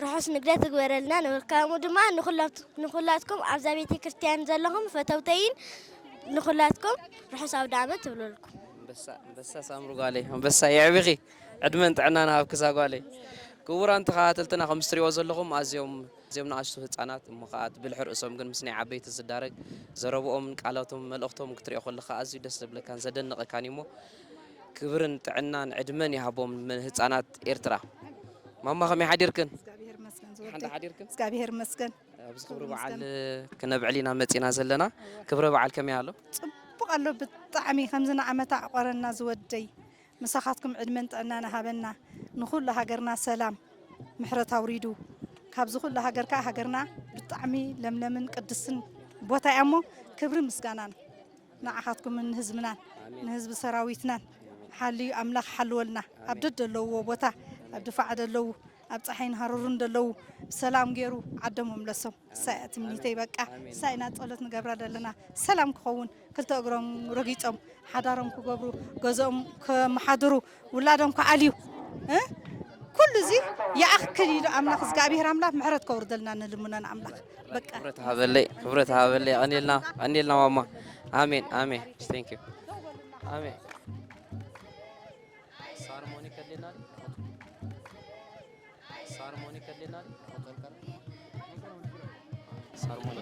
ርሑስ ንግደት ይግበረልና ንብል። ከምኡ ድማ ንኹላት- ንኹላትኩም ኣብዛ ቤተ ክርስቲያን ዘለኹም ፈተውተይን ንኹላትኩም ርሑስ ኣውደ ዓመት ትብለልኩም። ኣንበሳ ኣንበሳ ሳምሪ ጓለይ ኣንበሳ የዕብኺ ዕድመን ጥዕናን ሃብኪ እዛ ጓለይ። ክቡራን ተኸታተልትና ከም እትሪእዎ ዘለኹም ኣዝዮም ኣዝዮም ንኣሽቱ ህፃናት እሞ ከዓ ብልሒ ርእሶም ግን ምስ ናይ ዓበይቲ ዝዳረግ ዘረብኦምን ቃላቶም መልእኽቶም ክትሪኦ ከለኻ ኣዝዩ ደስ ዘብለካን ዘደንቐካን እዩ እሞ ክብርን ጥዕናን ዕድመን ይሃቦም ንህፃናት ኤርትራ። ማማ ከመይ ሓዲርክን? እግዚኣብሔር ይመስገን ሓንዳ ዝወደይ ሓዲርክን? እግዚኣብሔር ይመስገን። ኣብዚ ክብሪ በዓል ክነብዕል ኢና መፂና ዘለና። ክብረ በዓል ከመይ ኣሎ? ጽቡቕ ኣሎ ብጣዕሚ ከምዚ ንዓመት ኣዕቆረና ዝወደይ ምሳኻትኩም ዕድመን ጥዕናን ሃበና ንኹሉ ሃገርና ሰላም ምሕረት ኣውሪዱ ካብዚ ኩሉ ሃገር ከዓ ሃገርና ብጣዕሚ ለምለምን ቅድስን ቦታ እያ እሞ ክብሪ ምስጋናን ንዓኻትኩምን ንህዝብናን ንህዝቢ ሰራዊትናን ሓልዩ ኣምላኽ ሓልወልና ኣብ ደደለውዎ ቦታ ኣብ ድፋዕ ደለዉ ኣብ ፀሓይን ሃሩርን ደለዉ ብሰላም ገይሩ ዓዶም ኣምለሶም እሳ እያ ትምኒተይ በቃ እሳ ኢና ፀሎት ንገብራ ዘለና ሰላም ክኸውን ክልተ እግሮም ረጊፆም ሓዳሮም ክገብሩ ገዝኦም ከመሓድሩ ውላዶም ክኣልዩ እ? ኩሉ እዚ ይኣኽል ኢሉ ኣምላኽ እግዚኣብሔር ኣምላኽ ምሕረት ከውርደልና ንልምኖን ኣምላኽ በቃ ክብረት ሃበለይ ክብረት ሃበለይ ቀኒልና ቀኒልና ማማ ኣሜን ኣሜን thank you ኣሜን ሳርሞኒ ከድልና ሳርሞኒ ከድልና ሳርሞኒ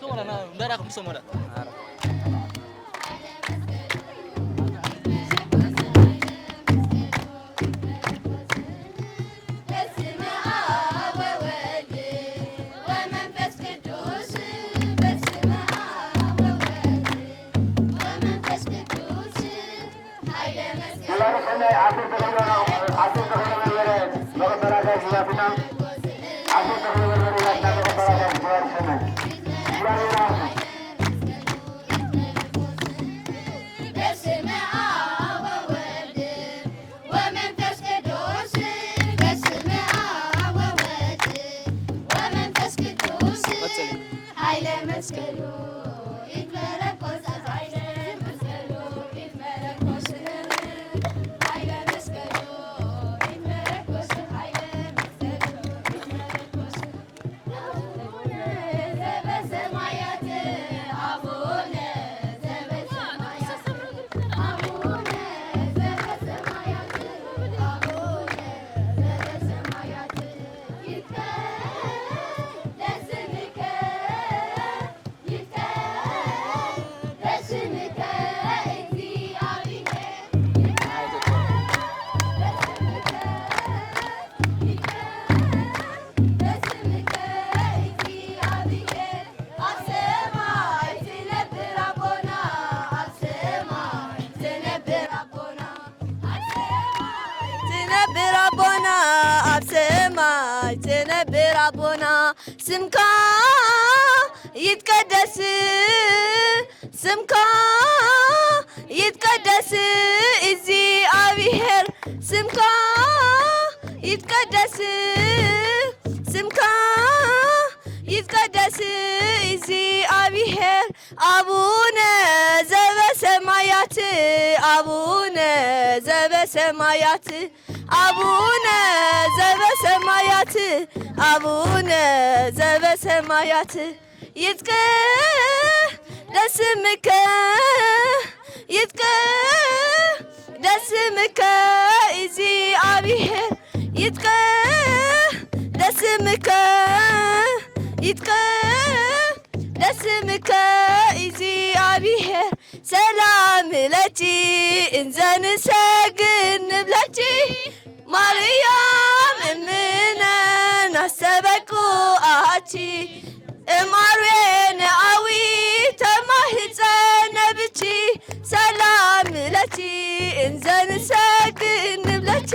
ስምካ ይትቀደስ፣ ስምካ ይትቀደስ እግዚኣብሔር፣ ስምካ ይትቀደስ፣ ስምካ ይትቀደስ እግዚኣብሔር። ኣቡነ ዘበሰማያት፣ ኣቡነ ዘበሰማያት፣ ኣቡነ ዘበሰማያት፣ ኣቡነ ዘበሰማያት፣ ይትቀደስ ስምከ፣ ይትቀደስ ስምከ እግዚኣብሔር፣ ይትቀደስ ስምከ፣ ይትቀደስ ስምከ እግዚኣብሔር። ሰላም ለኪ እንዘ ንሰግድ ንብለኪ፣ ማርያም እምነ ናስተበቁኣኪ፣ እማሩየ ነኣዊ ተማህፀነ ብኪ። ሰላም ለኪ እንዘ ንሰግድ ንብለኪ፣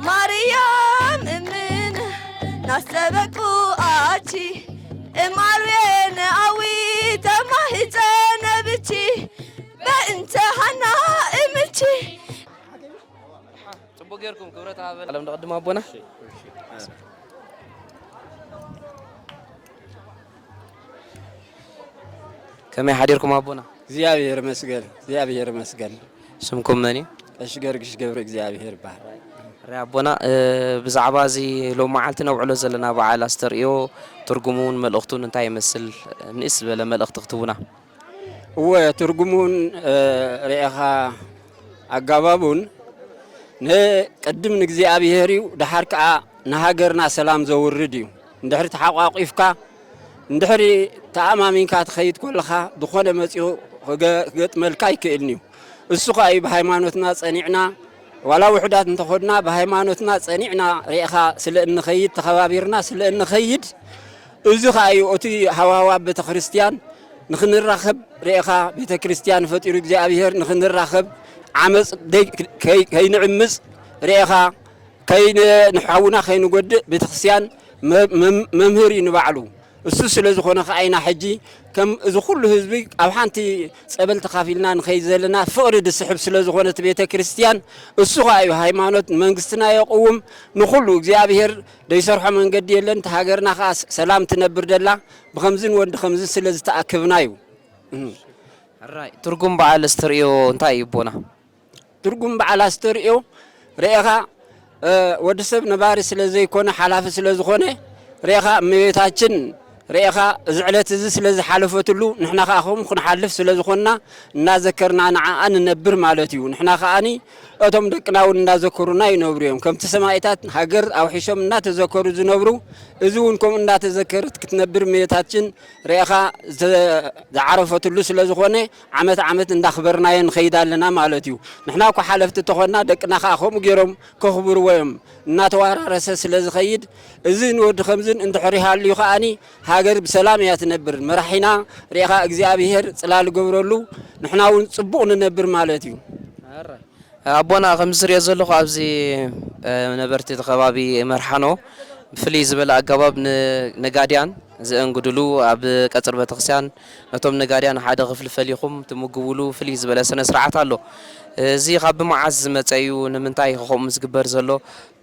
ማርያም እምነ ናስተበቁኣኪ፣ እማሩየ ነኣዊ ተማህፀነ ብኪ፣ በእንተ ሃና እምኪ። ጽቡቅ ጌርኩም ክብረት ሃበ። ቀለም ደቀድም ኣቦና። ከመይ ሓዲርኩም ኣቦና? እግዚኣብሔር ይመስገን፣ እግዚኣብሔር ይመስገን። ስምኩም መን እዩ? ቀሺ ገርግሽ ገብረ እግዚኣብሔር ይበሃል። ርኣይ ኣቦና፣ እ፣ ብዛዕባ እዚ ሎም መዓልቲ ነብዕሎ ዘለና በዓል ኣስተርእዮ ትርጉሙን መልእኽቱን እንታይ ይመስል? ንእስ ዝበለ መልእኽቲ ክትህቡና። እወ፣ ትርጉሙን፣ እ፣ ርኤኻ ኣጋባቡን ንቅድም ንእግዚኣብሔር እዩ፣ ደሓር ከኣ ንሃገርና ሰላም ዘውርድ እዩ። እንድሕሪ ተሓቋቂፍካ፣ እንድሕሪ ተኣማሚንካ ትኸይድ ከለኻ፣ ዝኾነ መጺኡ ክገ-፣ ክገጥመልካ ኣይክእልን እዩ። እሱ ኸኣ እዩ ብሃይማኖትና ጸኒዕና፣ ዋላ ውሑዳት እንተኾንና፣ ብሃይማኖትና ጸኒዕና ርኤኻ ስለ እንኸይድ፣ ተኸባቢርና ስለ እንኸይድ፣ እዚ ኸኣ እዩ እቲ ሃዋህው ኣብ ቤተ ክርስቲያን ንኽንራኸብ ርኤኻ፣ ቤተ ክርስቲያን ፈጢሩ እግዚኣብሔር ንኽንራኸብ፣ ዓመፅ ደይ-፣ ከይ-፣ ከይንዕምፅ ርኤኻ፣ ከይን-፣ ንሓውና ከይንጎድእ ቤተ ክርስቲያን መ-፣ መም-፣ መምህር እዩ ንባዕሉ። እሱ ስለ ዝኾነ ኸኣ ኢና ሕጂ ከም እዚ ኩሉ ህዝቢ ኣብ ሓንቲ ጸበል ተኻፊልና ንኸይድ ዘለና ፍቕሪ ዝስሕብ ስለ ዝኾነ እቲ ቤተ ክርስቲያን፣ እሱ ኸኣ እዩ ሃይማኖት ንመንግስትና የቕውም፣ ንኹሉ እግዚኣብሔር ዘይሰርሖ መንገዲ የለን። እቲ ሃገርና ኸኣ ስ-፣ ሰላም ትነብር ደላ ብኸምዝን ወዲ ኸምዝን ስለ ዝተኣከብና እዩ። እህ። ሕራይ፣ ትርጉም በዓል ኣስተርእዮ እንታይ እዩ ኣቦና? ትርጉም በዓል ኣስተርእዮ ርኤኻ፣ እ፣ ወዲ ሰብ ነባሪ ስለ ዘይኮነ፣ ሓላፊ ስለ ዝኾነ፣ ርኤኻ እመቤታችን፣ ርኤኻ እዚ ዕለት እዚ ስለ ዝሓለፈትሉ፣ ንሕና ኸኣ ከምኡ ክንሓልፍ ስለ ዝኾንና፣ እናዘከርና ንዓኣ ንነብር ማለት እዩ። ንሕና ኸኣኒ እቶም ደቅና እውን እናዘከሩና ይነብሩ እዮም። ከምቲ ሰማእታት ሃገር ኣውሒሾም እናተዘከሩ ዝነብሩ፣ እዚ እውን ከምኡ እናተዘከረት ክትነብር እመቤታችን ርኤኻ ዝተ-፣ ዝዓረፈትሉ ስለ ዝኾነ፣ ዓመት ዓመት እንዳኽበርናዮ ንኸይድ ኣለና ማለት እዩ። ንሕና እኮ ሓለፍቲ ተኾንና፣ ደቅና ኸኣ ከምኡ ገይሮም ከኽብርዎ እዮም። እናተዋራረሰ ስለ ዝኸይድ፣ እዚ ንወዲ ኸምዝን እንድሕር ይሃልዩ ኸኣኒ፣ ሃገር ብሰላም እያ ትነብር። መራሒና ርኤኻ እግዚኣብሔር ጽላል ገብረሉ፣ ንሕና እውን ጽቡቕ ንነብር ማለት እዩ። ኣቦና፣ ከምዚ ዝሪኦ ዘለኹ ኣብዚ፣ እ፣ ነበርቲ እቲ ከባቢ መርሓኖ ብፍልይ ዝበለ ኣገባብ ንነጋድያን ዘእንግድሉ፣ ኣብ ቀጽሪ ቤተክርስትያን ነቶም ነጋድያን ሓደ ክፍሊ ፈሊኹም ትምግብሉ ፍልይ ዝበለ ስነ ስርዓት ኣሎ። እዚ ካብ ብመዓዝ ዝመጸ እዩ? ንምንታይ ከምኡ ዝግበር ዘሎ?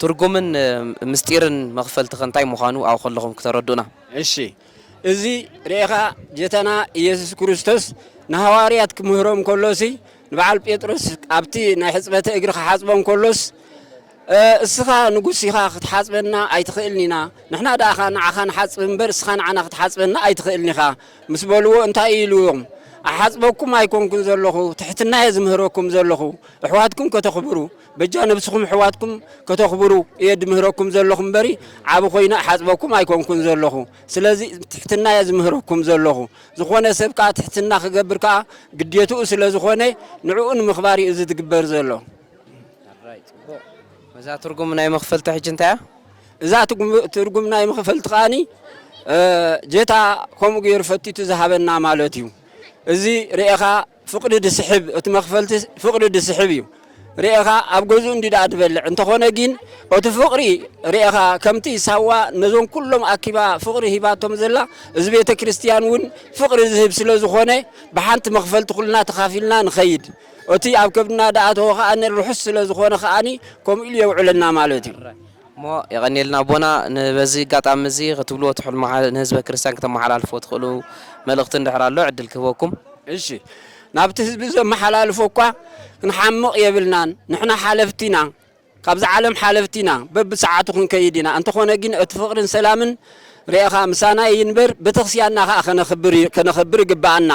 ትርጉምን፣ እ፣ ምስጢርን መኽፈልቲ ከ እንታይ ምዃኑ ኣብኡ ከለኹም ክተረዱና። እሺ፣ እዚ ርኤኻ ጌታና ኢየሱስ ክርስቶስ ንሃዋርያት ክምህሮም ከሎሲ፣ ንበዓል ጴጥሮስ ኣብቲ ናይ ሕጽበተ እግሪ ክሓጽቦም ከሎስ፣ "እ፣ እስኻ ንጉስ ኢኻ፣ ክትሓጽበና ኣይትኽእልን ኢና። ንሕና ደኣ ኸኣ ንዓኻ ንሓጽብ እምበር፣ እስኻ ንዓና ክትሓጽበና ኣይትኽእልን ኢኻ" ምስ በልዎ፣ እንታይ ኢልዎም? "ኣሓጽበኩም ኣይኮንኩን ዘለኹ፣ ትሕትና እየ ዝምህረኩም ዘለኹ። ኣሕዋትኩም ከተኽብሩ፣ በጃ ነብስኹም ኣሕዋትኩም ከተኽብሩ እየ ድምህረኩም ዘለኹ እምበሪ፣ ዓቢ ኮይነ እሓጽበኩም ኣይኮንኩን ዘለኹ። ስለዚ ትሕትና እየ ዝምህረኩም ዘለኹ። ዝኾነ ሰብ ከኣ ትሕትና ክገብር ከኣ ግዴትኡ ስለ ዝኾነ፣ ንዕኡ ንምኽባር እዩ እዚ ዝግበር ዘሎ።" እዛ ትርጉም ናይ መኽፈልቲ ሕጂ እንታይ እያ? እዛ ትጉም-፣ ትርጉም ናይ መኽፈልቲ ከኣኒ፣ እ፣ ጌታ ከምኡ ገይሩ ፈቲቱ ዝሃበና ማለት እዩ። እዚ ርኤኻ ፍቕሪ ድስሕብ፣ እቲ መኽፈልቲ ፍቕሪ ድስሕብ እዩ። ርኤኻ ኣብ ገዝኡ እንዲ ደኣ ዝበልዕ እንተኾነ ግን፣ እቲ ፍቕሪ ርኤኻ ከምቲ ሳዋ ነዞም ኩሎም ኣኪባ ፍቕሪ ሂባቶም ዘላ፣ እዚ ቤተ ክርስቲያን እውን ፍቕሪ ዝህብ ስለ ዝኾነ፣ ብሓንቲ መኽፈልቲ ኩልና ተኻፊልና ንኸይድ። እቲ ኣብ ከብድና ደኣ ተወ ከኣ ርሑስ ስለ ዝኾነ ከኣኒ ከምኡ ኢሉ የውዕለና ማለት እዩ። እሞ የቐንየልና ኣቦና፣ ን-፣ በዚ ኣጋጣሚ እዚ ክትብልዎ ትሕል መሓ-፣ ንህዝበ ክርስቲያን ክተመሓላልፎ ትኽእሉ መልእኽቲ እንድሕር ኣሎ ዕድል ክህበኩም። እሺ፣ ናብቲ ህዝቢ ዘመሓላልፎ እኳ ክንሓምቕ የብልናን። ንሕና ሓለፍቲ ኢና፣ ካብዛ ዓለም ሓለፍቲ ኢና፣ በብሰዓቱ ክንከይድ ኢና። እንተኾነ ግን እቲ ፍቕርን ሰላምን ርኤኻ ምሳና ይንበር፣ ቤተክርስቲያንና ኸኣ ከነኽብር ይ-፣ ከነኽብር ይግብኣና።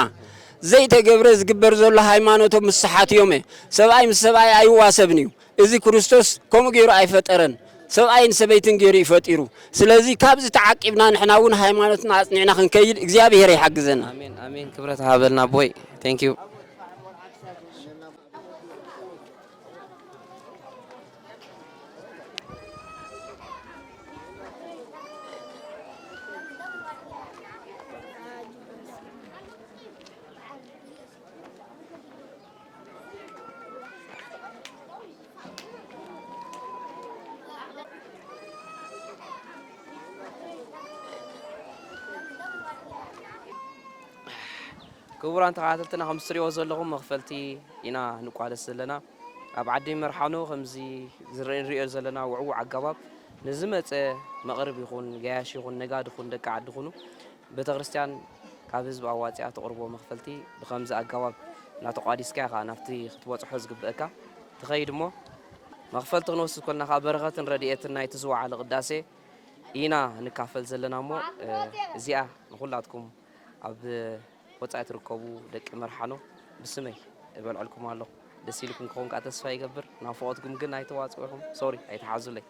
ዘይተገብረ ዝግበር ዘሎ ሃይማኖቶም ምስሓት እዮም። ሰብኣይ ምስ ሰብኣይ ኣይዋሰብን እዩ። እዚ ክርስቶስ ከምኡ ገይሩ ኣይፈጠረን። ሰብኣይን ሰበይትን ገይሩ እዩ ፈጢሩ። ስለዚ ካብዚ ተዓቂብና ንሕና እውን ሃይማኖትና ኣጽኒዕና ክንከይድ እግዚኣብሔር ይሓግዘና። ኣሜን፣ ኣሜን። ክብረት ሃበልና ኣቦይ። Thank you። ክቡራን ተኸታተልትና፣ ከም እትሪእዎ ዘለኹም መኽፈልቲ ኢና ንቋደስ ዘለና። ኣብ ዓዲ መርሓኖ ከምዚ ዝረ-፣ ንሪኦ ዘለና ውዕዉዕ ኣገባብ ንዝመጸ መቕርብ ይኹን፣ ገያሽ ይኹን፣ ነጋዲ ይኹን፣ ደቂ ዓዲ ይኹኑ፣ ቤተክርስትያን ካብ ህዝቢ ኣዋጺኣ ተቕርቦ መኽፈልቲ ብኸምዚ ኣገባብ እናተቋዲስካ ኢኻ ናብቲ ክትበጽሖ ዝግብአካ ትኸይድ እሞ፣ መኽፈልቲ ክንወስድ ከለና ከኣ በረኸትን ረድኤትን ናይቲ ዝወዓለ ቅዳሴ ኢና ንካፈል ዘለና እሞ፣ እ፣ እዚኣ ንኹላትኩም ኣብ ወጻኢ ትርከቡ ደቂ መርሓኖ ብስመይ እበልዐልኩም ኣለኹ። ደስ ኢልኩም ክኸውን ከኣ ተስፋ ይገብር። ናፍቖትኩም ግን ኣይተዋጽእኹም። ሶሪ፣ ኣይትሓዙለይ።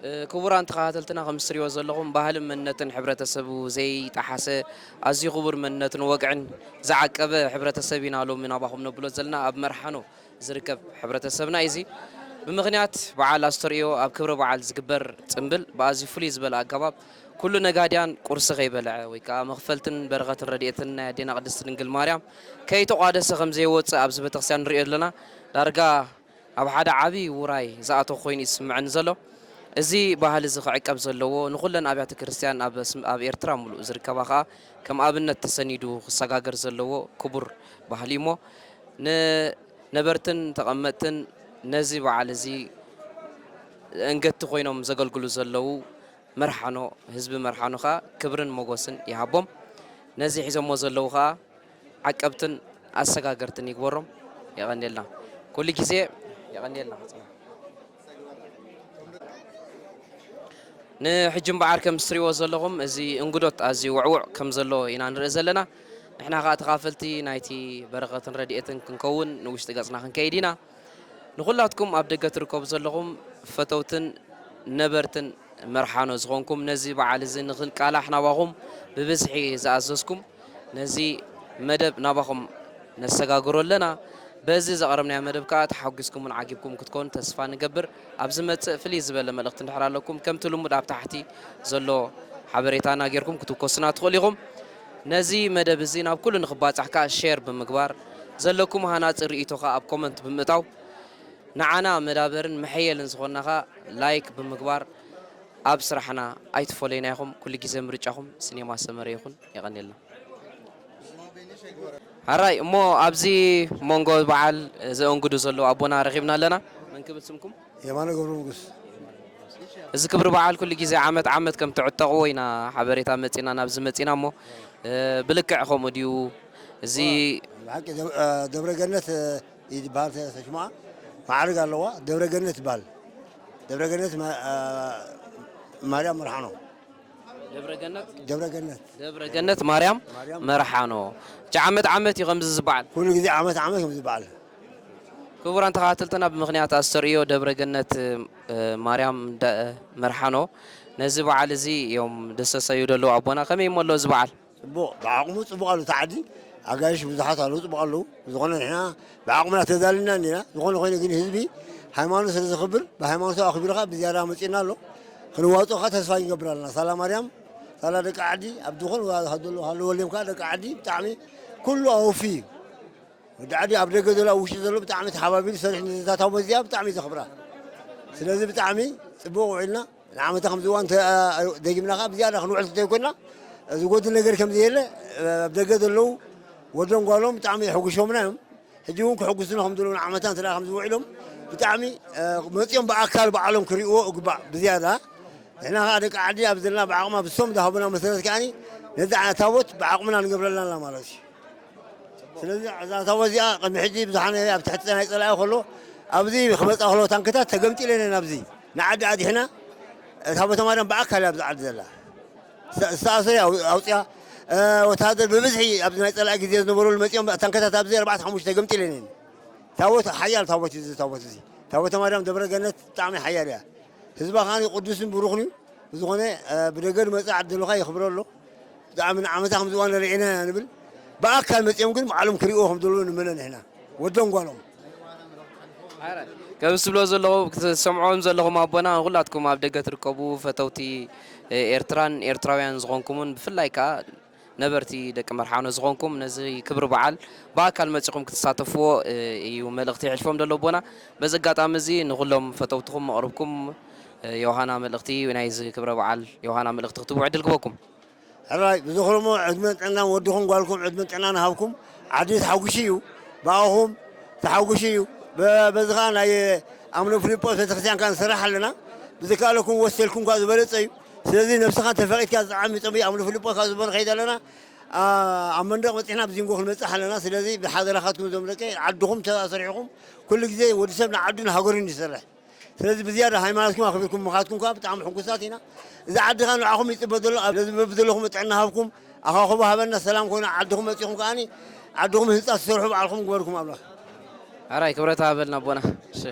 እ፣ ክቡራን ተኸታተልትና፣ ከም እትሪእዎ ዘለኹም፣ ባህልን መንነትን ሕብረተሰቡ ዘይጠሓሰ፣ ኣዝዩ ክቡር መንነትን ወግዕን ዝዓቀበ ሕብረተሰብ ኢና ሎሚ ናባኹም ነብሎ ዘለና። ኣብ መርሓኖ ዝርከብ ሕብረተሰብና እዩ። እዚ ብምኽንያት በዓል ኣስተርእዮ ኣብ ክብረ በዓል ዝግበር ጽምብል ብኣዝዩ ፍሉይ ዝበለ ኣገባብ፣ ኩሉ ነጋድያን ቁርሲ ከይበልዐ ወይ ከኣ መኽፈልትን በረኸትን ረድኤትን ናይ ኣዴና ቅድስቲ ድንግል ማርያም ከይተቋደሰ ከም ዘይወጽእ ኣብዚ ቤተክርስትያን ንሪኦ ኣለና። ዳርጋ ኣብ ሓደ ዓቢ ውራይ ዝኣተወ ኮይኑ እዩ ዝስምዐኒ ዘሎ። እዚ ባህሊ እዚ ክዕቀብ ዘለዎ፣ ንኹለን ኣብያተ ክርስቲያን ኣብ ስም-፣ ኣብ ኤርትራ ምሉእ ዝርከባ ከኣ ከም ኣብነት ተሰኒዱ ክሰጋገር ዘለዎ ክቡር ባህሊ እሞ፣ ንነበርትን ተቐመጥትን ነዚ በዓል እዚ ኣንገድቲ ኮይኖም ዘገልግሉ ዘለዉ መርሓኖ፣ ህዝቢ መርሓኖ ከኣ ክብርን ሞጎስን ይሃቦም። ነዚ ሒዞሞ ዘለዉ ከኣ ዓቀብትን ኣሰጋገርትን ይግበሮም። የቐንየልና። ኩሉ ግዜ የቐንየልና። ንሕጂ እምበኣር ከም እትሪእዎ ዘለኹም እዚ እንግዶት ኣዝዩ ውዕዉዕ ከም ዘሎ ኢና ንርኢ ዘለና። ንሕና ከኣ ተኻፈልቲ ናይቲ በረኸትን ረድኤትን ክንከውን ንውሽጢ ገጽና ክንከይድ ኢና። ንኹላትኩም ኣብ ደገ ትርከቡ ዘለኹም ፈተውትን ነበርትን መርሓኖ ዝኾንኩም፣ ነዚ በዓል እዚ ንኽንቃላሕ ናባኹም ብብዝሒ ዝኣዘዝኩም፣ ነዚ መደብ ናባኹም ነሰጋግሮ ኣለና። በዚ ዘቕረብናዮ መደብ ከኣ ተሓጒስኩምን ዓጊብኩም ክትኮኑ ተስፋ ንገብር። ኣብ ዝመጽእ ፍልይ ዝበለ መልእኽቲ እንድሕር ኣለኩም፣ ከምቲ ልሙድ ኣብ ታሕቲ ዘሎ ሓበሬታና ጌርኩም ክትውከሱና ትኽእሉ ኢኹም። ነዚ መደብ እዚ ናብ ኩሉ ንኽባጻሕ ከኣ ሼር ብምግባር፣ ዘለኩም ሃናጺ ርእይቶ ከኣ ኣብ ኮመንት ብምእታው፣ ንዓና መዳበርን መሐየልን ዝኾንና ኸኣ ላይክ ብምግባር ኣብ ስራሕና ኣይትፈለዩና ኢኹም። ኩሉ ግዜ ምርጫኹም ሲኔማ ሰመረ ይኹን። የቐንየልና። ሕራይ እሞ ኣብዚ መንጎ በዓል ዘእንግዱ ዘለዉ ኣቦና ረኺብና ኣለና። መን ክብል ስምኩም? የማነ ገብረ ንጉስ። እዚ ክብሪ በዓል ኩሉ ግዜ ዓመት ዓመት ከም ትዕጠቕዎ ኢና ሓበሬታ መጺና ናብዚ መጺና እሞ፣ እ፣ ብልክዕ ከምኡ ድዩ? እዚ ብሓቂ ደብ-፣ እ፣ ደብረ ገነት፣ እ፣ ይበሃል ተ-፣ ተሽማዓ ማዕርግ ኣለዋ። ደብረ ገነት ይበሃል። ደብረ ገነት ማ-፣ እ፣ ማርያም መርሓኖ። ደብረ ገነት? ደብረ ገነት። ደብረ ገነት ማርያም ማርያም መርሓኖ። እዚ ዓመት ዓመት እዩ ከምዚ ዝበዓል? ኩሉ ግዜ ዓመት ዓመት ከምዚ ዝበዓል። ክቡራን ተኸታተልትና፣ ብምኽንያት ኣስተርእዮ ደብረ ገነት፣ እ፣ ማርያም እንዳ-፣ መርሓኖ፣ ነዚ በዓል እዚ እዮም ደሰሰዩ ዘለዉ ኣቦና። ከመይ እሞ ኣሎ እዚ በዓል? ጽቡቕ፣ ብዓቕሙ ጽቡቕ ኣሎ። እቲ ዓዲ ኣጋይሽ ብዙሓት ኣለዉ፣ ጽቡቕ ኣለዉ። ብዝኾነ ንሕና ብዓቕምና ተዳሊና እኒና። ዝኾነ ኮይኑ ግን ህዝቢ ሃይማኖት ስለ ዘኽብር፣ ብሃይማኖቱ ኣኽቢሩ ኸኣ ብዝያዳ መጺእና ኣሎ። ክንዋጽኦ ኸኣ ተስፋ ይገብር ኣለና። ሳላ ማርያም፣ ሳላ ደቂ ዓዲ፣ ኣብ ዝኾነ ቦታ ዘለዉ ሃለወሎም ከኣ ደቂ ዓዲ ብጣዕሚ ኩሉ ኣወፊ እዩ። ወዲ ዓዲ ኣብ ደገ ዘሎ፣ ኣብ ውሽጢ ዘሎ ብጣዕሚ ተሓባቢሩ ዝሰርሕ፣ ነዛ ታቦት እዚኣ ብጣዕሚ እዩ ዘኽብራ። ስለዚ ብጣዕሚ ጽቡቕ ውዒልና። ንዓመታ ከምዚ እዋን እንተ-፣ ደጊምና ከኣ ብዝያዳ ክንውዕል እንተይኮንና፣ ዝጎድል ነገር ከም ዘየለ፣ ኣብ ደገ ዘለዉ ወዶም ጓሎም ብጣዕሚ የሐጉሾምና እዮም። ሕጂ እውን ክሕጉሱና ከም ዘለዉ ንዓመታ እንተ ደኣ ከምዚ ውዒሎም ብጣዕሚ፣ መጺኦም ብኣካል ባዕሎም ክርእይዎ እግባእ ብዝያዳ። ንሕና ከኣ ደቂ ዓዲ ኣብ ዘለና ብዓቕማ ብሶም ዝሃቡና መሰረት ከኣኒ ነዛ ታቦት ብዓቕምና ንገብረላ ኣለና ማለት እዩ። ስለዚ እዛ ታቦት እዚኣ ቅድሚ ሕጂ ብዙሓን ኣብ ትሕቲ ናይ ጸላኢ ከሎ ኣብዚ ክመጻ ከሎ ታንክታት ተገምጢለን እየን። ኣብዚ ንዓዲ ኣድሒና ታቦተ ማርያም ብኣካል እያ ኣብዚ ዓዲ ዘላ። ዝተ-፣ ዝተኣሰረ ኣው-፣ ኣውጽያ፣ እ፣ ወተሃደር ብብዝሒ ኣብዚ ናይ ጸላኢ ግዜ ዝነበረሉ መጺኦም ታንክታት ኣብዚ ኣርባዕተ ሓሙሽተ ተገምጢለን እየን። ታቦት ሓያል ታቦት እዩ እዚ ታቦት እዚ። ታቦተ ማርያም ደብረ ገነት ብጣዕሚ ሓያል እያ። ህዝባ ከኣ ቅዱስን ብሩኽን እዩ። ብዝኾነ፣ እ፣ ብደገ ዝመጽእ ዓዲ ዘለኻ የኽብሮ ኣሎ። ብጣዕሚ ንዓመታ ከምዚ እዋን ርኢና ኢና ንብል። ብኣካል መጺኦም ግን ባዕሎም ክርእይዎ ከም ዘለዉ ንምነ ንሕና። ወዶም ጓሎም። ከም ዝብሎ ዘለኹ፣ ክትሰምዕዎም ዘለኹም ኣቦና፣ ንኹላትኩም ኣብ ደገ ትርከቡ ፈተውቲ፣ እ፣ ኤርትራን ኤርትራውያን ዝኾንኩምን ብፍላይ ከኣ ነበርቲ ደቂ መርሓኖ ዝኾንኩም ነዚ ክብሪ በዓል ብኣካል መጺኹም ክትሳተፍዎ፣ እ፣ እዩ መልእኽቲ የሕልፎም ዘሎ ኣቦና። በዚ ኣጋጣሚ እዚ ንኹሎም ፈተውትኹም መቕርብኩም፣ እ፣ ዮሃና መልእኽቲ፣ ናይዚ ክብረ በዓል ዮሃና መልእኽቲ ክትህቡ ዕድል ክበኩም። ሕራይ፣ ብዝኽርሞ ዕድመን ጥዕናን ወድኹም ጓልኩም ዕድመን ጥዕናን ሃብኩም። ዓዲ ተሓጉሺ እዩ፣ ብኣኹም ተሓጉሺ እዩ። በ-፣ በዚ ኸኣ ናይ ኣምነ ፊልጶስ ቤተክርስትያን ከኣ ንሰርሕ ኣለና። ብዝከኣለኩም ወሰልኩም ከኣ ዝበለጸ እዩ። ስለዚ ነብስኻ እንተፈቒድካ ዝዓሚ ጽምኢ ኣምነ ፊልጶስ ካብ ዝበሎ ንኸይድ ኣለና። ኣ-፣ ኣብ መንደቕ በጺሕና ብዚንጎ ክንበጽሕ ኣለና። ስለዚ ብሓደራኻትኩም እዞም ደቀይ ዓድኹም ተሰሪሕኹም ኩሉ ግዜ ወዲ ሰብ ንዓዱን ሃገሩን ይሰርሕ። ስለዚ ብዝያዳ ሃይማኖትኩም ኣኽቢርኩም ምኻድኩም ከኣ ብጣዕሚ ሕጉሳት ኢና። እዚ ዓዲ ከኣ ንዓኹም ይጽበ ዘሎ። ኣብ በብዘለኹም ጥዕና ሃብኩም፣ ኣኻኽቦ ሃበና፣ ሰላም ኮይኑ ዓድኹም መጺኹም ከኣኒ ዓድኹም ህንጻ ትሰርሑ ባዕልኹም ግበርኩም ኣምላኽ። ኣራይ ክብረት ሃበልና ኣቦና። እሺ።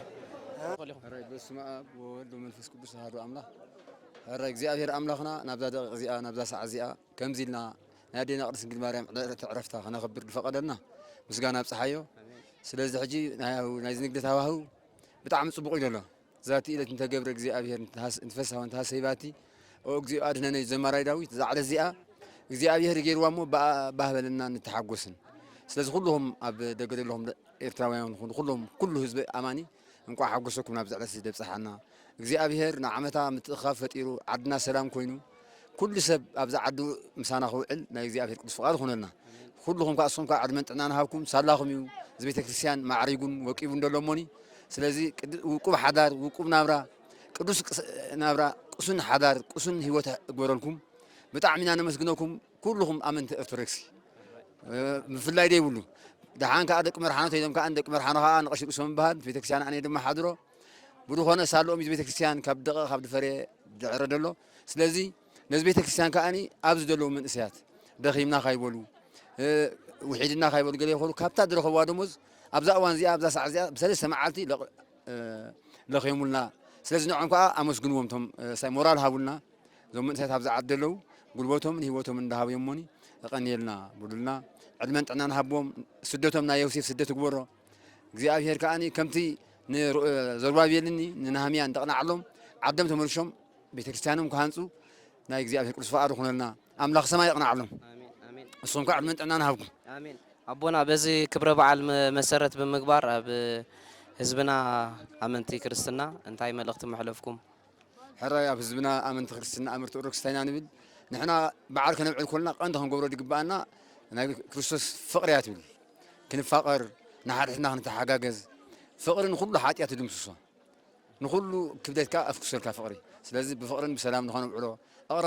ሕራይ በስመ ኣብ ወወልድ ወመንፈስ ቅዱስ ኣሐዱ ኣምላኽ። ሕራይ እግዚኣብሔር ኣምላኽና ናብዛ ደቂቕ እዚኣ፣ ናብዛ ሰዓት እዚኣ ከምዚ ኢልና ናይ ኣዴና ቅድስት ድንግል ማርያም ዕለተ ዕረፍታ ከነኽብር ዝፈቐደልና ምስጋና ኣብጽሓዮ። ስለዚ ሕጂ ናይ፣ ናይዚ ንግደት ሃዋህው ብጣዕሚ ጽቡቕ እዩ ዘሎ። ዛቲ ኢለት እንተገብረ እግዚኣብሔር እንተሃስ-፣ እንተፈስሃ ወንተሃሰይ ባቲ፣ ኦ እግዚኦ ኣድነነ እዩ ዘማራይ ዳዊት። እዛ ዕለት እዚኣ እግዚኣብሔር ገይርዋ እሞ ብኣ-፣ ባህ በለና ንተሓጎስን። ስለዚ ኩልኹም ኣብ ደገ ዘለኹም ኤርትራውያን ይኹኑ ኩሎም፣ ኩሉ ህዝቢ ኣማኒ እንቋዕ ሓጎሰኩም ናብዚ ዕለት እዚ ደብጽሓና። እግዚኣብሔር ንዓመታ ምትእኽኻብ ፈጢሩ፣ ዓድና ሰላም ኮይኑ፣ ኩሉ ሰብ ኣብዛ ዓዱ ምሳና ክውዕል ናይ እግዚኣብሔር ቅዱስ ፍቓድ ይኹነልና። ኩልኹም ከኣ፣ ንስኹም ከኣ ዕድመን ጥዕናን ሃብኩም። ሳላኹም እዩ እዚ ቤተ ክርስቲያን ማዕሪጉን ወቂቡን ዘሎ እሞኒ። ስለዚ ቅድ-፣ ውቁብ ሓዳር፣ ውቁብ ናብራ፣ ቅዱስ ቅስ-፣ ናብራ፣ ቅሱን ሓዳር፣ ቅሱን ህይወት ይግበረልኩም። ብጣዕሚ ኢና ነመስግነኩም ኩልኹም ኣመንቲ ኦርቶዶክስ። እ፣ ምፍላይ ደይብሉ። ደሓን ከኣ ደቂ መርሓኖ ተይዞም ከኣ፣ ንደቂ መርሓኖ ከኣ ንቐሺ ርእሶም ይበሃል፣ ቤተክርስትያን ኣነ ድማ ሓድሮ። ብዝኾነ ሳልኦም እዩ ቤተክርስትያን ካብ ደቐ ካብ ድፈርየ ድዕረ ደሎ። ስለዚ ነዚ ቤተክርስትያን ከኣኒ ኣብዚ ዘለዉ መንእሰያት ደኺምና ካይበሉ፣ እ፣ ውሒድና ካይበሉ፣ ገለ ይኾኑ ካብታ ዝረኸብዋ ደሞዝ ኣብዛ እዋን እዚኣ፣ ኣብዛ ሰዓት እዚኣ ብሰለስተ መዓልቲ ለቕ-፣ እ፣ ለኺዮሙልና። ስለዚ ንዕኦም ከኣ ኣመስግንዎም፣ እቶም፣ እ፣ ሳይ ሞራል ሃቡልና። እዞም መንእሰያት ኣብዚ ዓዲ ዘለዉ ጉልበቶምን ህይወቶምን እንዳሃቡ እዮም እሞኒ፣ የቐንየልና፣ ብሉልና፣ ዕድመን ጥዕናን ሃብዎም። ስደቶም ናይ ዮሴፍ ስደት ይግበሮ። እግዚኣብሄር ከኣኒ ከምቲ ንሩ-፣ ዘሩባቤልኒ ንነህምያን እንተቕናዓሎም፣ ዓዶም ተመልሾም ቤተክርስትያኖም ክሃንጹ ናይ እግዚኣብሄር ቅዱስ ፍቓዱ ይኹነልና። ኣምላኽ ሰማይ የቕንዓሎም። ኣሜን፣ ኣሜን። ንስኹም ከኣ ዕድመን ጥዕናን ይሃብኩም። ኣሜን። ኣቦና፣ በዚ ክብረ በዓል መ-፣ መሰረት ብምግባር ኣብ፣ እ፣ ህዝብና ኣመንቲ ክርስትና እንታይ መልእኽቲ መሕለፍኩም? ሕራይ ኣብ ህዝብና ኣመንቲ ክርስትና ኣመርቲ ኦርቶዶክስ እንታይ ኢና ንብል? ንሕና በዓል ከነብዕል ኮልና ቀንዲ ክንገብሮ ዝግበኣና ናይ ክርስቶስ ፍቕሪ እያ ትብል። ክንፋቐር፣ ንሓድሕድና ክንተሓጋገዝ፣ ፍቕሪ ንኹሉ ሓጢኣት ይድምስሶ፣ ንኹሉ ክብደት ከዓ ኣፍኩሰልካ ፍቕሪ። ስለዚ ብፍቕርን ብሰላም ንኸነብዕሎ እቕረ